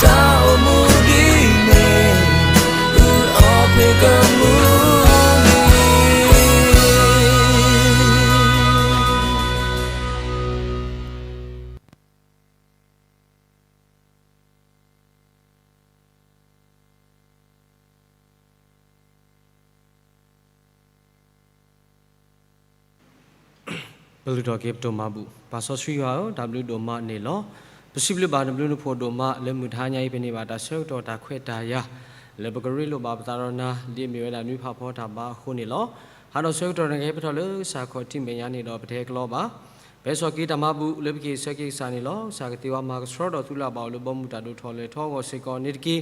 တၢ်အိၣ်မူဒ်အံၤမ့ၢ် အူအီၣ်ဖ့ကမူၣ်လံ. ပလုၢ်ထီၣ်က့ၤပတိၢ်မၤဘူၣ်. ပၢ်စီဆှံယွၤဧၢ, တၢ်ဘျုးဒိၣ်မးန့ၣ်လီၤ. ပစံးဘျုးဘၣ်နဘျုးနဖှိၣ်ဒိၣ်မး လၢမုၢ်တဟါညါအံၤ ပန့ၢ်ဘၣ်တၢ်ဆၢကတီၢ်တၢ်ခွဲးတၢ်ယာ် လၢပကရ့လိာ်ဘၣ်ပသးဒီးနၤ ဒ်အမ့ၢ်ဝဲဒၣ်နွံဖးဖီတၢ်ဘါအဃိန့ၣ်လီၤ. ဟးဒီးဆၢကတီၢ်န့ၣ် ကဟဲပထီၣ်လၢကစၢ်ခီၣ်ထံးမဲာ်ညါန့ၣ်ဒီး ပတဟဲကလီဘၣ်. ပဟဲစိာ်က့ၤတၢ်မၤဘူၣ်လၢပကဟ့ၣ်ဆၢက့ၤကစၢ်န့ၣ်လီၤ. ကစၢ်ကသ့ဝဲမၤကဆှီဒီးသူလၢဘၣ်အိၣ်လၢဘီမုၢ်တၢ်ဒိၣ်ထီၣ်လဲၤထီၣ်အဂီၢ်စ့ၢ်ကီးန့ၣ်တက့ၢ်.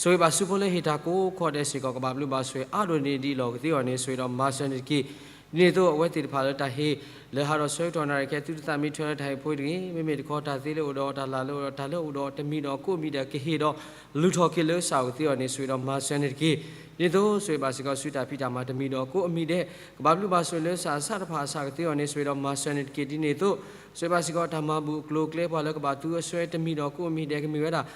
ဆိၣ်ဂ့ၤဘၣ်ဆူဖိလၢဟ့ၣ်တၢ်ကိးခီၣ်ဒဲးစ့ၢ်ကီး ကဘၣ်ဘျုးဘၣ်ဆိၣ်ဂ့ၤအါဒိၣ်န့ၢ်ဒံးလီၢ်ကသ့အဂီၢ်န့ၣ် ဆိၣ်ဂ့ၤဒီးမၤစၢၤန့ၣ်တက့ၢ်. ဒ်န့ၣ်အသိး အဝဲသ့ၣ်တဖၣ်လၢတၢ်ဟ့ၣ် လၢဟးဒီးဆၢကတီၢ်နၣ်ရံၣ်ခဲ သုတသးမ့ၢ်ထွဲလၢတၢ်ဟ့ၣ်ဖိတဂ့ၤ, မ့မ့ၢ်တခီတၢ်သ့လၢအိၣ်ဒီးတၢ်လၢ်လၢအိၣ်ဒီးတၢ်လၢအိၣ်ဒီးတမံၤဒီးကိးမံၤဒီးကဟ့ၣ်ဒီး လုၢ်ထီၣ်က့ၤလၢကစၢ်အိၣ်ကသ့အဂီၢ်န့ၣ် ဆိၣ်ဂ့ၤဒီးမၤစၢၤန့ၣ်တက့ၢ်. ဒ်န့ၣ်အသိး ဆိၣ်ဂ့ၤဘၣ်စ့ၢ်ကီးဆူတၢ်ဖံးတၢ်မၤတမံၤဒီးကိးအမံၤဒဲး ကဘၣ်ဘျုးဘၣ်ဆိၣ်ဂ့ၤလၢကစၢ်အဆၣ်တဖၣ်အစၢ်ကသ့အဂီၢ်န့ၣ် ဆိၣ်ဂ့ၤဒီးမၤစၢၤန့ၣ်တက့ၢ်. ဒ်န့ၣ်အသိး ဆိၣ်ဂ့ၤဘၣ်စ့ၢ်ကီးတၢ်မၤဘူၣ်အကျိၤအကျဲပှၤလၢကဘၣ်သူအစွဲတမံၤဒီးကိးမံၤဒဲးကမ့ၢ်ဝဲဒၣ်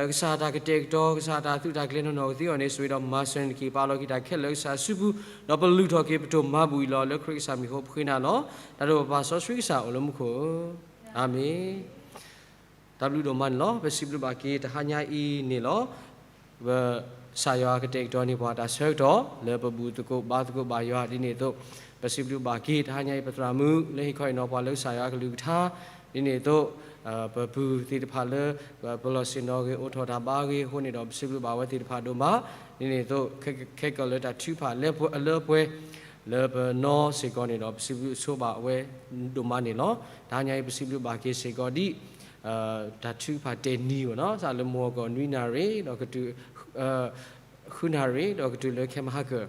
ကစၢ်တၢ်ကတဲာ်ကတီၤ ကစၢ်တၢ်သူၣ်တၢ်ကျဲၤနီၢ်နီၢ်ကသ့အဂီၢ်န့ၣ် ဆိၣ်ဂ့ၤဒီးမၤစၢၤန့ၣ်တက့ၢ်. ပာ်လီၤက့ၤတၢ်ခဲလၢာ်ကစၢ်အစုပူၤ ဒီးပလုၢ်ထီၣ်က့ၤပတိၢ်မၤဘူၣ်အံၤလီၤ လၢခရံာ်ကစၢ်မံၤအဃိပဃ့နၤလီၤ. တၢ်ဒိၣ်ပပၢ်စီဆှံကစၢ်အိၣ်လၢမူခိၣ်ဧၢ, အၤမ့ၣ်. တၢ်ဘျုးဒိၣ်မးန့ၣ်လီၤ. ပစံးဘျုးဘၣ်က့ၤတဟါညါအံၤန့ၣ်လီၤ. ပ ကစၢ်ယွၤကတဲာ်ကတီၤန့ၢ်ပှၤ တၢ်ဆၢကတီၢ်လၢပဘူၣ်သကိးဘါသကိးဘၣ်ယွၤ ဒ်န့ၣ်အသိး ပစံးဘျုးဘၣ်က့ၤတဟါညါအံၤ ပသရၣ်မုၣ်လၢဟ့ၣ်ခီဟ့ၣ်နီၤပှၤလၢကစၢ်ယွၤအကလုၢ်ကထါ ဒ်န့ၣ်အသိး ပပုၢ်သ့ၣ်တဖၣ်လၢ ပလီၢ်ဆ့ၣ်နီၤဂ့ၤ အိးထီၣ်တၢ်ဘါဂ့ၤအဃိန့ၣ်ဒီး ပစံးဘျုးဘၣ်အဝဲသ့ၣ်တဖၣ်ဒိၣ်မး ဒ်န့ၣ်အသိး ခဲကိာ်လၢတၢ်ထုကဖၣ်လၢပှဲၤ လၢပနီၢ်စ့ၢ်ကီးန့ၣ်ဒီး ပစံးဘျုးဆိဘၣ်ဝဲဒိၣ်မးန့ၣ်လီၤ. တဟါညါအံၤ ပစံးဘျုးဘၣ်က့ၤစ့ၢ်ကီးဒ် တၢ်ထုကဖၣ်တ့ၢ်နံၤဘၣ်နီၤ စးလၢမုၢ်ဂီၤကီၢ်နွံနၣ်ရံၣ် ဒီးကတုၤ ဃုနၣ်ရံၣ် ဒီးကတုၤလၢခဲမဟါကၢၢ်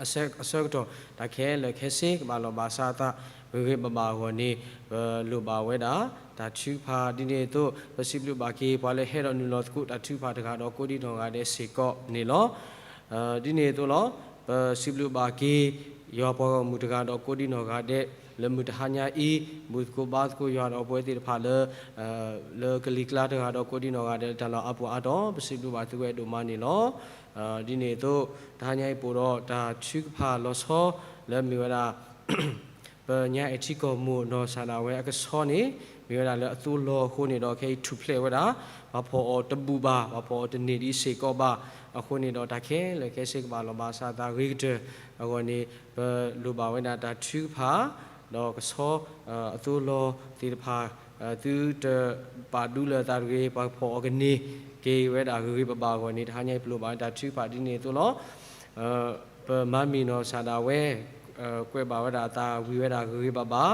အဆၢကတီၢ် တၢ်ခဲလၢာ်ခဲဆ့ ကဘၣ်လီၤဘၣ်စးအသး ဂ့ၤဂ့ၤဘၣ်ဘၣ်အဂီၢ်န့ၣ် ပလိၣ်ဘၣ်ဝဲဒၣ် တၢ်ထုကဖၣ်ဒ်န့ၣ်အသိး ပစံးဘျုးဘၣ်က့ၤ ပှၤလၢဟဲဒီးနုာ်လီၤသကိးတၢ်ထုကဖၣ်တဂၤဒီးကိးဒံနီၢ်ဂၤဒဲးစ့ၢ်ကီးန့ၣ်လီၤ. ဒ်န့ၣ်အသိးလီၤ ပစံးဘျုးဘၣ်က့ၤ ယွၤပှၤဂီၢ်မုၢ်တဂၤဒီးကိးဒံနီၢ်ဂၤဒဲး လၢမုၢ်တဟါညါအံၤ ဘူၣ်သကိးဘါသကိးယွၤဒီးပဝဲသ့ၣ်တဖၣ်လၢ လၢကလံၤကျါတဂၤဒီးကိးဒံနီၢ်ဂၤဒဲးလၢတၢ်လီၢ်အါပူၤအါတီၤ ပစံးဘျုးဘၣ်သုဝဲဒိၣ်မးန့ၣ်လီၤ. ဒ်န့ၣ်အသိး တဟါညါအံၤပအိၣ်ဒီးတၢ်ထုကဖၣ်လီၤဆီ လၢမ့ၢ်ဝဲဒၣ် ပညါအဲၣ်ထံကီၢ်မိၢ်နီၢ်စၢ်ဒၣ်ဝဲအကဆီန့ၣ် မ့ၢ်ဝဲဒၣ်လၢအသိလီၤအဃိန့ၣ်ဒီး ခဲအံၤထူၣ်ဖျဲးဝဲဒၣ် ပှၤဖီၣ်အီၤတဘူၣ်ဘၣ် ပှၤဖီၣ်အီၤတန့ၢ်ဒံးစ့ၢ်ကီးဘၣ်. အဃိန့ၣ်ဒီးတၢ်ခဲလၢာ်ခဲဆ့ကဘၣ်လီၤဘၣ်စးသးဂ့ၤကတၢၢ်အဂီၢ်န့ၣ် ပလိၣ်ဘၣ်ဝဲဒၣ်တၢ်ထုကဖၣ် ဒီးကဆီ အသိလီၤသ့ၣ်တဖၣ် သုတပာ်ဒူလၢအသးတဂ့ၤ ပှၤဖီၣ်အီၤကန့ၢ်က့ၤဝဲဒၣ်ဂ့ၤဂ့ၤဘၣ်ဘၣ်အဂီၢ်န့ၣ် တဟါညါအံၤပလိၣ်ဘၣ်ဝဲတၢ်ထုကဖၣ်ဒ်န့ၣ်အသိးလီၤ. ပမၤမံၤနီၢ်စၢ်ဒၣ်ဝဲ ကွဲးဘၣ်ဝဲဒၣ်အသးဝံၤဝဲဒၣ်ဂ့ၤဂ့ၤဘၣ်ဘၣ်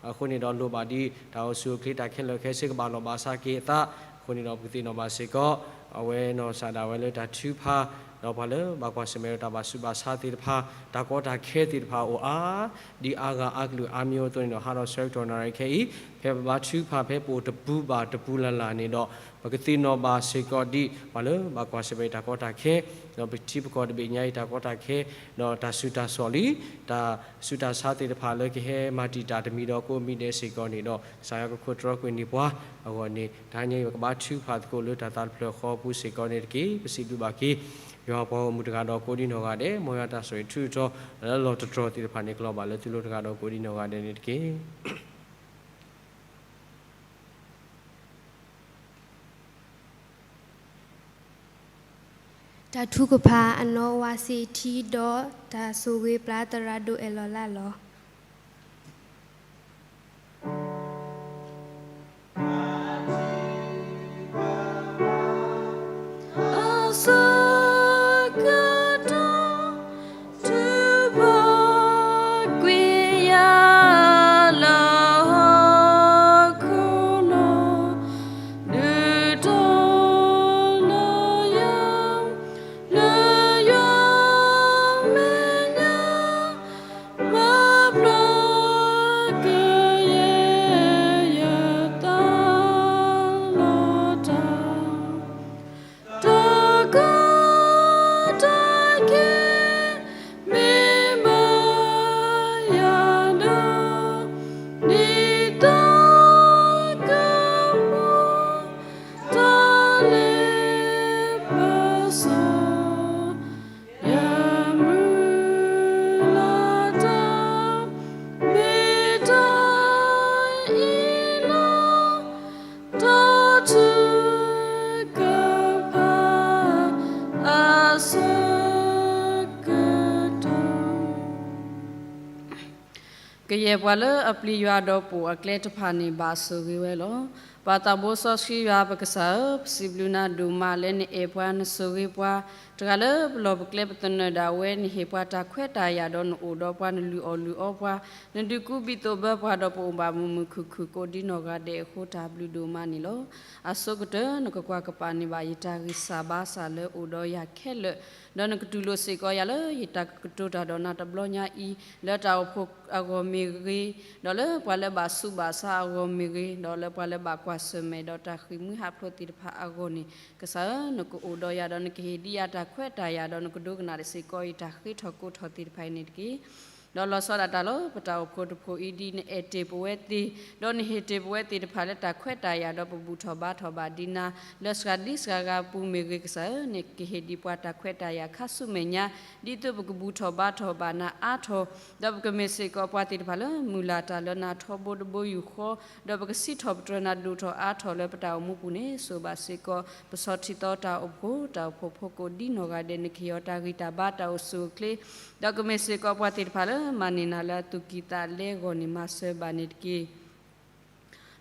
အဃိန့ၣ်ဒီးလိၣ်ဘၣ်ဒ် တၢ်အိၣ်ဆူၣ်အိၣ်ချ့တၢ်ခဲလၢာ်ခဲဆ့ကဘၣ်လီၤဘၣ်စးက့ၤအသး အဃိန့ၣ်ဒီးပကသ့ၣ်နီၣ်ဘၣ်စ့ၢ်ကီး အဝဲနီၢ်စၢ်ဒၣ်ဝဲလၢတၢ်ထုကဖၣ် ဒီးပှၤလၢဘၣ်ကွၢ်ဆၢၣ်မဲာ်ဒီးတၢ်ဘၣ်ဆူးဘၣ်ဆါသ့ၣ်တဖၣ် တၢ်ကီတၢ်ခဲသ့ၣ်တဖၣ်အိၣ်အါ ဒ်အါဂၤအါကလုာ်အါမံၤအသိးန့ၣ်ဒီး ဟါဒီးဆၢကတီၢ်နၣ်ရံၣ်ခဲအံၤ ဖဲပဘါထုကဖၣ်ဖဲပအိၣ်တပူၤဘၣ်တပူၤလၢ်လၢ်န့ၣ်ဒီး ပကသ့ၣ်နီၣ်ဘၣ်စ့ၢ်ကီးဒ် ပှၤလၢဘၣ်ကွၢ်ဆၢၣ်မဲာ်တၢ်ကီတၢ်ခဲ ဒီးပထံပကီၢ်တဘ့ၣ်ညါအံၤတၢ်ကီတၢ်ခဲ ဒီးတၢ်ဆူးတၢ်ဆါလံ တၢ်ဆူးတၢ်ဆါသ့ၣ်တဖၣ်လၢကဟဲမၤတံာ်တာ်တမံၤဒီးကိးမံၤဒဲးစ့ၢ်ကီးန့ၣ်ဒီး ကစၢ်ယွၤကခိၣ်တြီကွံာ်န့ၢ်ပှၤအဂီၢ်န့ၣ် တဟါညါအံၤပကဘါထုကဖၣ်သကိးလၢတၢ်သးတဖျၢၣ်ဃီအပူၤစ့ၢ်ကီးန့ၣ်တက့ၢ်. ပစံးဘျုးဘၣ်က့ၤ ယွၤပှၤဂီၢ်မုၢ်တဂၤဒီးကိးဒံနီၢ်ဂၤဒဲး မ်ယွၤတၢ်ဆိၣ်ဂ့ၤထူးထီၣ် လၢလီၢ်တတြီၤသ့ၣ်တဖၣ်န့ၣ် ကလီၤဘၣ်လၢသုလိၤတဂၤဒီးကိးဒံနီၢ်ဂၤဒဲးန့ၣ်တက့ၢ်. တၢ်ထုကဖၣ်အနီၢ်ဝးစ့ထံဒီးတၢ်ဆိၣ်ဂ့ၤပျၢ်သရၣ်ဒိၣ်အဲၣ်လီၤလးလီၤ. အဆၢကတီၢ် ထုးဖးကွံာ်ယၤ လၢဟီၣ်ခိၣ်လီၤ ဒုးတီၤလၢယၤ လၢယွၤမဲာ်ညါ မၤပျၢ်ကယဲၢ်ယသး လီၤတၢ် တၢ်ကီတၢ်ခဲ မ့ၢ်ဘၣ်ယၤဒီး ဒ်သိးကပီၤ တၢ်လ့ပစီ ယမုၢ်လၢ်တၢ် မ့ၢ်တၢ်အံၤလီၤ တၢ်ထုကဖၣ်အဆၢကတီၢ် ကယဲၢ်ပှၤလၢအပျံၤယွၤဒီးပိာ်အကျဲတဖၣ်န့ၣ် ဘၣ်ဆိၣ်ဂ့ၤဝဲလီၤ. ပှၤသးဘိစီဆှံယွၤပကစၢ်ဧၢ, ပစံးဘျုးနၤဒိၣ်မးလၢနအဲၣ်ပှၤ နဆိၣ်ဂ့ၤပှၤ, တဂၤလၢပလီၢ်ပကျဲပသနၢၣ်ဒၣ်ဝဲ, နဟ့ၣ်ပှၤတၢ်ခွဲးတၢ်ယာ်ဒီးနအိၣ်ဒီးပှၤ နလုၢ်အီၣ်လုၢ်အီပှၤ, နဒုးကူဘံၣ်သိးဘၢပှၤဒီးပအိၣ်ဘၣ်မုာ်မုာ်ခုၣ်ခုၣ်ကိးဒ်နီၢ်ဂၤဒဲးအဃိ တၢ်ဘျုးဒိၣ်မးန့ၣ်လီၤ. အဆိကတၢၢ် နကကွၢ်ကပာ်န့ၢ်ဘၣ်ယတၢ်ဂံၢ်စၢ်ဘါစၢ်လၢအိၣ်ဒီးယၤခဲလၢာ်, ဒီးနကတူၢ်လိာ်စ့ၢ်ကီးယၤလၢယတၢ်ကကတိၤတၢ်ဒီးနၤတဘျီညါအံၤ, လၢတၢ်အိၣ်ဖှိၣ်အဂီၢ်မ့ၢ်ဂ့ၤ, ဒီးလၢပှၤလၢဘၣ်ဆူးဘၣ်ဆါအဂီၢ်မ့ၢ်ဂ့ၤ, ဒီးလၢပှၤလၢဘၣ်ကွၢ်ဆၢၣ်မဲာ်ဒီးတၢ်ဃံးမှံဟးဖျိးသ့ၣ်တဖၣ်အဂီၢ်န့ၣ်, ကစၢ်ဧၢ, နကအိၣ်ဒီးယၤဒီးနကဟ့ၣ်ဒံးယၤတၢ်ခွဲးတၢ်ယာ် ဒီးနကဒိကနၣ်စ့ၢ်ကီးယတၢ်ဃ့ထီၣ်ကိးထီၣ်သ့ၣ်တဖၣ်အံၤန့ၣ်တက့ၢ်. ဒီးလီၤဆီဒၣ်တၢ်လၢပတၢ်အိၣ်ဖှိၣ်တဖှိၣ်အံၤ ဒ်နအဲၣ်တ့ၢ်ပဝဲသ့ၣ်, ဒီးနဟ့ၣ်တ့ၢ်ပဝဲသ့ၣ်တဖၣ်လၢတၢ်ခွဲးတၢ်ယာ် ဒီးပဘူၣ်ထီၣ်ဘါထီၣ်ဘၣ်ဒံးနၤ လၢစှၤဒံစှၤဂၤအပူၤမ့ၢ်ဂ့ၤ, ကစၢ်ဧၢ, နကဟ့ၣ်ဒံးပှၤတၢ်ခွဲးတၢ်ယာ်ခါဆူမဲာ်ညါ, ဒ်သိးပကဘူၣ်ထီၣ်ဘါထီၣ်ဘၣ်နၤအါထီၣ်, ဒီးပကမ့ၢ်စ့ၢ်ကီးပှၤသ့ၣ်တဖၣ်လၢမုၢ်လၢ်တၢ်လၢနၤထီဘိတဘိယူၢ်ဃီ, ဒီးပကစံးထီၣ်ပတြၢၤနၤဒိၣ်ထီၣ်အါထီၣ်လၢပတၢ်အိၣ်မူပူၤန့ၣ်, စိာ်ဘၣ်စ့ၢ်ကီး ပဆီၣ်ထံသီတၢ်အိၣ်ဖှိၣ်, တၢ်အိၣ်ဖှိၣ်ဖိကိးဒ်နီၢ်ဂၤဒဲး နကဟ့ၣ်အီၤတၢ်ဂံၢ်တၢ်ဘါတၢ်အိၣ်ဆူၣ်အိၣ်ချ့, ဒီးကမ့ၢ်စ့ၢ်ကီးပှၤသ့ၣ်တဖၣ်လၢမၤန့ၢ်နၤလၢအသူၣ်ကံၢ်သးလဲအဂီၢ်န့ၣ် မၤစၢၤဘၣ်န့ၣ်တက့ၢ်.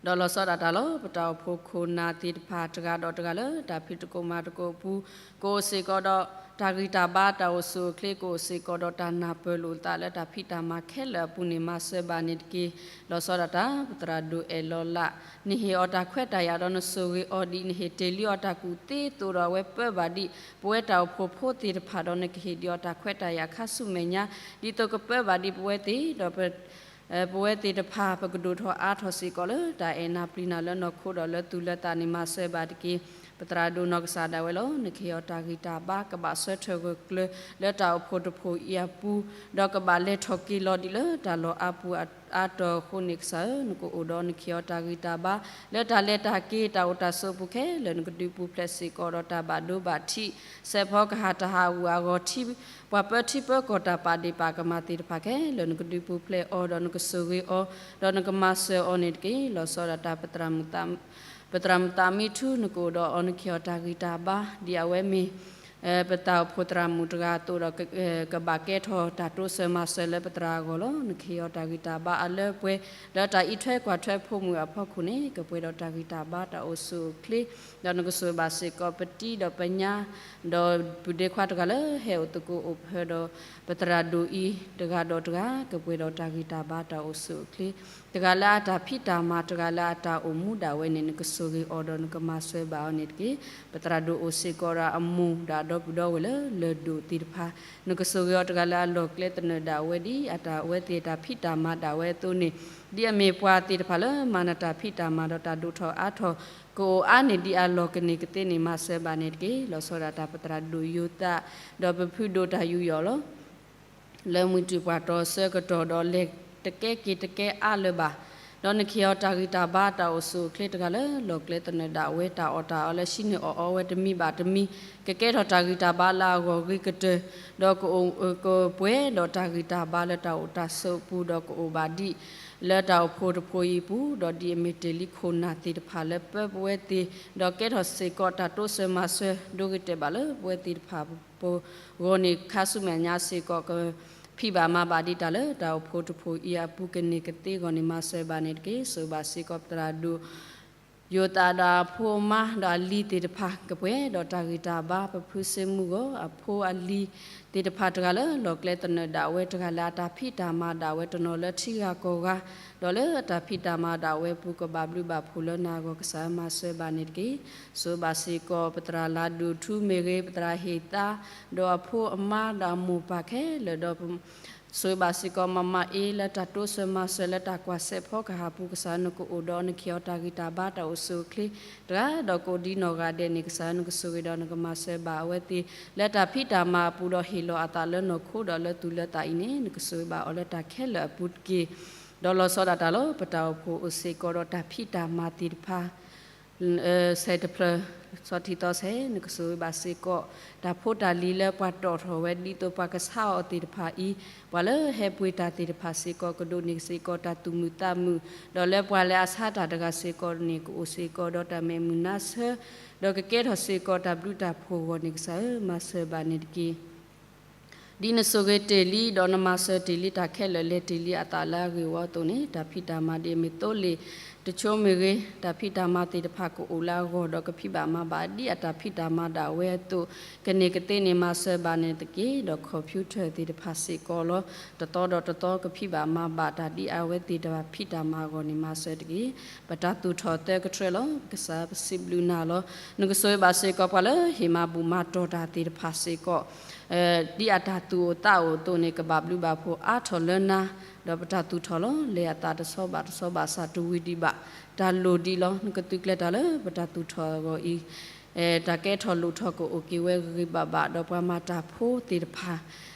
ဒီးလီၤဆီဒၣ်တၢ်လၢ ပတၢ်အိၣ်ဖှိၣ်ခိၣ်နၢ်သ့ၣ်တဖၣ်တဂၤဒီးတဂၤလၢတၢ်ဖံးသကိးမၤသကိးအပူၤ, ကအိၣ်စ့ၢ်ကီးဒီးတၢ်ဂံၢ်တၢ်ဘါတၢ်အိၣ်ဆူၣ်အိၣ်ချ့, ကအိၣ်စ့ၢ်ကီးဒီးတၢ်နၢ်ပၢၢ်လိာ်သးလၢတၢ်ဖံးတၢ်မၤခဲလၢာ်အပူၤန့ၣ် မၤစၢၤဘၣ်န့ၣ်တက့ၢ်. လီၤဆီဒၣ်တၢ် ပသရၣ်ဒိၣ်အဲၣ်လီၤလး, နဟ့ၣ်အီၤတၢ်ခွဲးတၢ်ယာ်ဒီးနဆိၣ်ဂ့ၤအီၤဒ်နဟ့ၣ်တ့ၢ်လံအီၤတၢ်ကူၣ်သ့သိးဒီးအဝဲပၢဘၣ်ဒံး ပဝဲတၢ်အိၣ်ဖှိၣ်ဖိသ့ၣ်တဖၣ်ဒီး နကဟ့ၣ်ဒံးအီၤတၢ်ခွဲးတၢ်ယာ်ခါဆူမဲာ်ညါ, ဒ်သိးကပၢဘၣ်ဒံးပဝဲသ့ၣ်ဒီး ပဝဲသ့ၣ်တဖၣ် ပကဒိၣ်ထီၣ်အါထီၣ်စ့ၢ်ကီးလၢတၢ်အဲၣ်နၤပျံၤနၤလၢနီၢ်ခိဒီးလၢသူၣ်လၢသးန့ၣ် မၤစၢၤဘၣ်တက့ၢ်. ပသရၣ်ဒိၣ်နီၢ်ကစၢ်ဒၣ်ဝဲလီၤ. နကဟ့ၣ်အီၤတၢ်ဂံၢ်တၢ်ဘါ ကဘၣ်ဆၢထၢၣ်ဂၢၢ်ကျၢၤလၢတၢ်အိၣ်ဖှိၣ်တဖှိၣ်အံၤအပူၤ, ဒီးကဘၣ်လဲၤထီၣ်က့ၤလီၤဒံးလၢတၢ်လီၢ်အါပူၤအါတီၤအဃိန့ၣ် ကစၢ်ဧၢ, နကအိၣ်ဒီးနကဟ့ၣ်အီၤတၢ်ဂံၢ်တၢ်ဘါ လၢတၢ်လဲၤတၢ်က့ၤ တၢ်အိၣ်တၢ်ဆိးအပူၤခဲလၢာ် နကဒုးပူၤဖျဲးစ့ၢ်ကီးဒီးတၢ်ဘၣ်ဒိဘၣ်ထံး စဲးဖီကဟၣ်တၢ်ဟးဂူာ်ဟးဂီၤထံ ပှၤပၢထံပၢကီၢ်တၢ်ပာ်ဒ့ၣ်ပာ်ကမၣ်သ့ၣ်တဖၣ်ခဲလၢာ် နကဒုးပူၤဖျဲးအီၤ ဒီးနကဆိၣ်ဂ့ၤအီၤ ဒီးနကမၤစၢၤအီၤန့ၣ်တက့ၢ်. လီၤဆီဒၣ်တၢ် ပသရၣ်မုၣ်သးမံထူ နကအိၣ်ဒီးအီၤ နကဟ့ၣ်အီၤတၢ်ဂံၢ်တၢ်ဘါ ဒ်အဝဲမ့ၢ် ပတၢ်အိၣ်ဖှိၣ်သရၣ်မုၣ်တဂၤအသိးဒီး ကဘၣ်ကဲထီၣ်တၢ်တိစၢၤမၤစၢၤလၢပသရၣ်အဂီၢ်လီၤ. နကဟ့ၣ်အီၤတၢ်ဂံၢ်တၢ်ဘါအလၢအပှဲၤ လၢတၢ်အံးထွဲကွၢ်ထွဲဖိမုၣ်အဖီခိၣ်န့ၣ် ကပှဲၤဒီးတၢ်ဂံၢ်တၢ်ဘါတၢ်အိၣ်ဆူၣ်အိၣ်ချ့ ဒီးနကဆိၣ်ဂ့ၤဘၣ်စ့ၢ်ကီးပတံၤဒီးပညါ ဒီးပုၢ်ဒ့ခွါတဂၤလၢဟဲအိၣ်သကိးအိၣ်ဖျဲၣ်ဒီး ပသရၣ်ဒိၣ်အံၤ တဂၤဒီးတဂၤ ကပှဲၤဒီးတၢ်ဂံၢ်တၢ်ဘါတၢ်အိၣ်ဆူၣ်အိၣ်ချ့ တဂၤလၢအတၢ်ဖံးတၢ်မၤ တဂၤလၢအတၢ်အိၣ်မူဒၣ်ဝဲန့ၣ် နကဆိၣ်ဂ့ၤအီၤဒီးနကမၤစၢၤဘၣ်အီၤန့ၣ်တက့ၢ်. ပသရၣ်ဒိၣ်အိၣ်စ့ၢ်ကီးဒီးအမိၢ်ဒီးအဒီပုၢ်ဒီဝဲၢ်လၢလၢၢ်ဒိၣ်သ့ၣ်တဖၣ် နကဆိၣ်ဂ့ၤအီၤတဂၤလၢအလီၢ်ကျဲသနၢၣ်ဒၣ်ဝဲဒ်အတၢ်အဝဲသ့ၣ်တၢ်ဖံးတၢ်မၤဒၣ်ဝဲအသိးန့ၣ် ဒ်အမ့ၢ်ပှၤသ့ၣ်တဖၣ်လၢမၤနၢၤတၢ်ဖံးတၢ်မၤဒီးတၢ်ဒိၣ်ထီၣ်အါထီၣ် ကအိၣ်အါန့ၢ်ဒံးအလီၢ်ကန့ၢ်ကသ့န့ၣ် မၤစၢၤဘၣ်န့ၣ်တက့ၢ်. လီၤဆီဒၣ်တၢ်ပသရၣ်ဒိၣ်ယိၤသး ဒီးပဖုဒိၣ်တၢ်ယူးယီၣ်လီၤ. လၢမုၢ်တံၢ်ပှၤတီဆၢကတီၢ်ဒီးလဲၤတကဲက့ၤတကဲအါလၢၤဘၣ်. ဒီးနကဟ့ၣ်အီၤတၢ်ဂံၢ်တၢ်ဘါတၢ်အိၣ်ဆူၣ်အိၣ်ချ့တဂၤလၢလီၢ်ကျဲသနၢၣ်ဒၣ်ဝဲ တၢ်အီၣ်တၢ်အီလၢဟံးန့ၢ်အီၣ်အီဝဲတမံၤဘၣ်တမံၤ ကကဲထီၣ်တၢ်ဂံၢ်တၢ်ဘါလၢအဂီၢ်ဂ့ၤကတၢၢ် ဒီးကအိၣ်ကပှဲၤဒီးတၢ်ဂံၢ်တၢ်ဘါလၢတၢ်အိၣ်တၢ်ဆိးအပူၤ ဒီးကအိၣ်ဘၣ်ဒံးလၢတၢ်အိၣ်ဖှိၣ်တဖှိၣ်အံၤအပူၤ ဒီးဒ်အမ့ၢ်တ့ၢ်လံခိၣ်နၢ်သ့ၣ်တဖၣ်လၢပၢပဝဲသ့ၣ် ဒီးကဲထီၣ်စ့ၢ်ကီးတၢ်တိစၢၤမၤစၢၤ ဒိဂ့ၤတဲာ်ဘၣ်လၢပဝဲသ့ၣ်တဖၣ်ပဂီၢ်န့ၣ် ခါဆူမဲာ်ညါစ့ၢ်ကီး ကဖံးဘၣ်မၤဘၣ်ဒံးတၢ်လၢတၢ်အိၣ်ဖှိၣ်တဖှိၣ်အံၤအပူၤကန့ၢ်ကသ့အဂီၢ်န့ၣ် မၤစၢၤဘၣ်န့ၣ်တက့ၢ်. ဆိၣ်ဂ့ၤဘၣ်စ့ၢ်ကီးပသရၣ်ဒိၣ် ယိၤသးဒီးအဖိအမါဒီးအလံၤသ့ၣ်တဖၣ် ကပှဲၤဒီးတၢ်ဂံၢ်တၢ်ဘါ ပဖုစ့မူဂီၢ် အဖိအလံၤသ့ၣ်တဖၣ်တဂၤလၢလီၢ်ကျဲသနၢၣ်ဒၣ်ဝဲ တဂၤလၢအတၢ်ဖံးတၢ်မၤဒၣ်ဝဲတနီၤလၢထံဂၤကီၢ်ဂၤ ဒီးလၢအတၢ်ဖံးတၢ်မၤဒၣ်ဝဲအပူၤ ကဘၣ်ဘျုးဘၣ်ဖှိၣ်လၢနၤအဂီၢ် ကစၢ်မၤစၢၤဘၣ်န့ၣ်တက့ၢ်. ဆိၣ်ဂ့ၤဘၣ်စ့ၢ်ကီး ပသရၣ်လၤဒိၣ်ထူမ့ၢ်ဂ့ၤ ပသရၣ်ဟ့ၣ်သါ ဒီးအဖိအမါဒီးအမိၢ်ပၢ်ခဲလၢာ်ဒီး ဆိၣ်ဂ့ၤဘၣ်စ့ၢ်ကီး မမအ့ လၢတၢ်တိစၢၤမၤစၢၤလၢတၢ်ကွၢ်စဲးဖီကဟၣ်ပူၤ ကစၢ်နကအိၣ်ဒီးနကဟ့ၣ်အီၤတၢ်ဂံၢ်တၢ်ဘါတၢ်အိၣ်ဆူၣ်အိၣ်ချ့တဂၤ ဒီးကအိၣ်ဒ်နီၢ်ဂၤဒဲးန့ၣ် ကစၢ်နကဆိၣ်ဂ့ၤဒီးနကမၤစၢၤဘၣ်အဝဲသ့ၣ် လၢတၢ်ဖံးတၢ်မၤအပူၤ ဒီးဟ့ၣ်လီၤအသးလၢနီၢ်ခိဒီးလၢသူၣ်လၢသးအံၤန့ၣ် နကဆိၣ်ဂ့ၤဘၣ်အီၤလၢတၢ်ခဲလၢာ်အပူၤတက့ၢ်. ဒီးလီၤဆီဒၣ်တၢ်လၢပတၢ်အိၣ်ဖှိၣ်အိၣ်စ့ၢ်ကီးဒီးတၢ်ဖံးတၢ်မၤသ့ၣ်တဖၣ် ဆဲးတဖျၢၣ် ဆီထံသီဆဲး နကဆိၣ်ဂ့ၤဘၣ်စ့ၢ်ကီး တၢ်ဖိတၢ်လံၤလၢပှၤတီၣ်ထီၣ်ဝဲ ဒ်သိးပှၤကဆါအီၤသ့ၣ်တဖၣ်အံၤ ပှၤလၢဟဲပှ့ၤတၢ်သ့ၣ်တဖၣ်စ့ၢ်ကီး ကဒိးန့ၢ်စ့ၢ်ကီးတၢ်သူၣ်မုာ်သးမုာ် ဒီးလၢပှၤလၢအဆါတၢ်တဂၤစ့ၢ်ကီးန့ၣ် ကအိၣ်စ့ၢ်ကီးဒီးတၢ်မဲာ်မုာ်နါဆၢ ဒီးကကဲထီၣ်စ့ၢ်ကီးတၢ်ဘျုးတၢ်ဖှိၣ်အဂီၢ်န့ၣ် ကစၢ်ဧၢ မၤစၢၤဘၣ်န့ၣ်တက့ၢ်. ဒ်နဆိၣ်ဂ့ၤတ့ၢ်လံ ဒီးနမၤစၢၤတ့ၢ်လံ တၢ်ခဲလၢာ်လဲၤတ့ၢ်လံအသးလၢအဂ့ၢ်ဝီအသိးန့ၣ် တၢ်ဖံးတၢ်မၤဒ်အမ့ၢ်သိလ့ၣ်တဆိမ့ၢ်ဂ့ၤ တၢ်ဖံးတၢ်မၤသ့ၣ်တဖၣ်ကအိၣ်လၢအဂီၢ် ဒီးကဖံးဘၣ်မၤဘၣ်ဒ်အတၢ်ဖံးတၢ်မၤဒၣ်ဝဲအသိး ကန့ၢ်ကသ့န့ၣ် မၤစၢၤဘၣ်န့ၣ်တက့ၢ်. ဒီး computer သ့ၣ်တဖၣ်စ့ၢ်ကီးလီၤ. တသီဒီးတသီကဖံးဘၣ်မၤဘၣ်တၢ်ဒ်အဝဲသ့ၣ်တဖၣ်ဖံးတၢ်မၤအဂီၢ်န့ၣ် မၤစၢၤတက့ၢ်. ပတၢ်သူၣ်ထီၣ်သၢကထြၢလီၤ. ကစၢ်ပစံးဘျုးနၤလီၤ. နကဆိၣ်ဂ့ၤဘၣ်စ့ၢ်ကီးပှၤလၢဟ့ၣ်မၤဘူၣ်မၤတီၢ်တၢ်သ့ၣ်တဖၣ်စ့ၢ်ကီး ဒ်အတၢ်သူၣ်အိၣ်သးအိၣ်အသိးန့ၣ် ကဘၣ်ဘျုးဘၣ်ဖှိၣ်အါထီၣ်လၢနၤ, ဒီးပတၢ်သူၣ်ထီၣ်လီၤ. လဲၤအသးတဆီဘၣ်တဆီဘၣ်ဆၣ်တဝံၤဒံးဘၣ်, တၢ်လိၣ်ဒံးလီၤ. နကသုးကျဲၤတၢ်လၢပတၢ်သူၣ်ထီၣ်အဂီၢ်အံၤ, တၢ်ကဲထီၣ်လိၣ်ထီၣ်ကအိၣ်က့ၤဝဲဂ့ၤဂ့ၤဘၣ်ဘၣ်, ဒီးပှၤမၤတၢ်ဖိသ့ၣ်တဖၣ်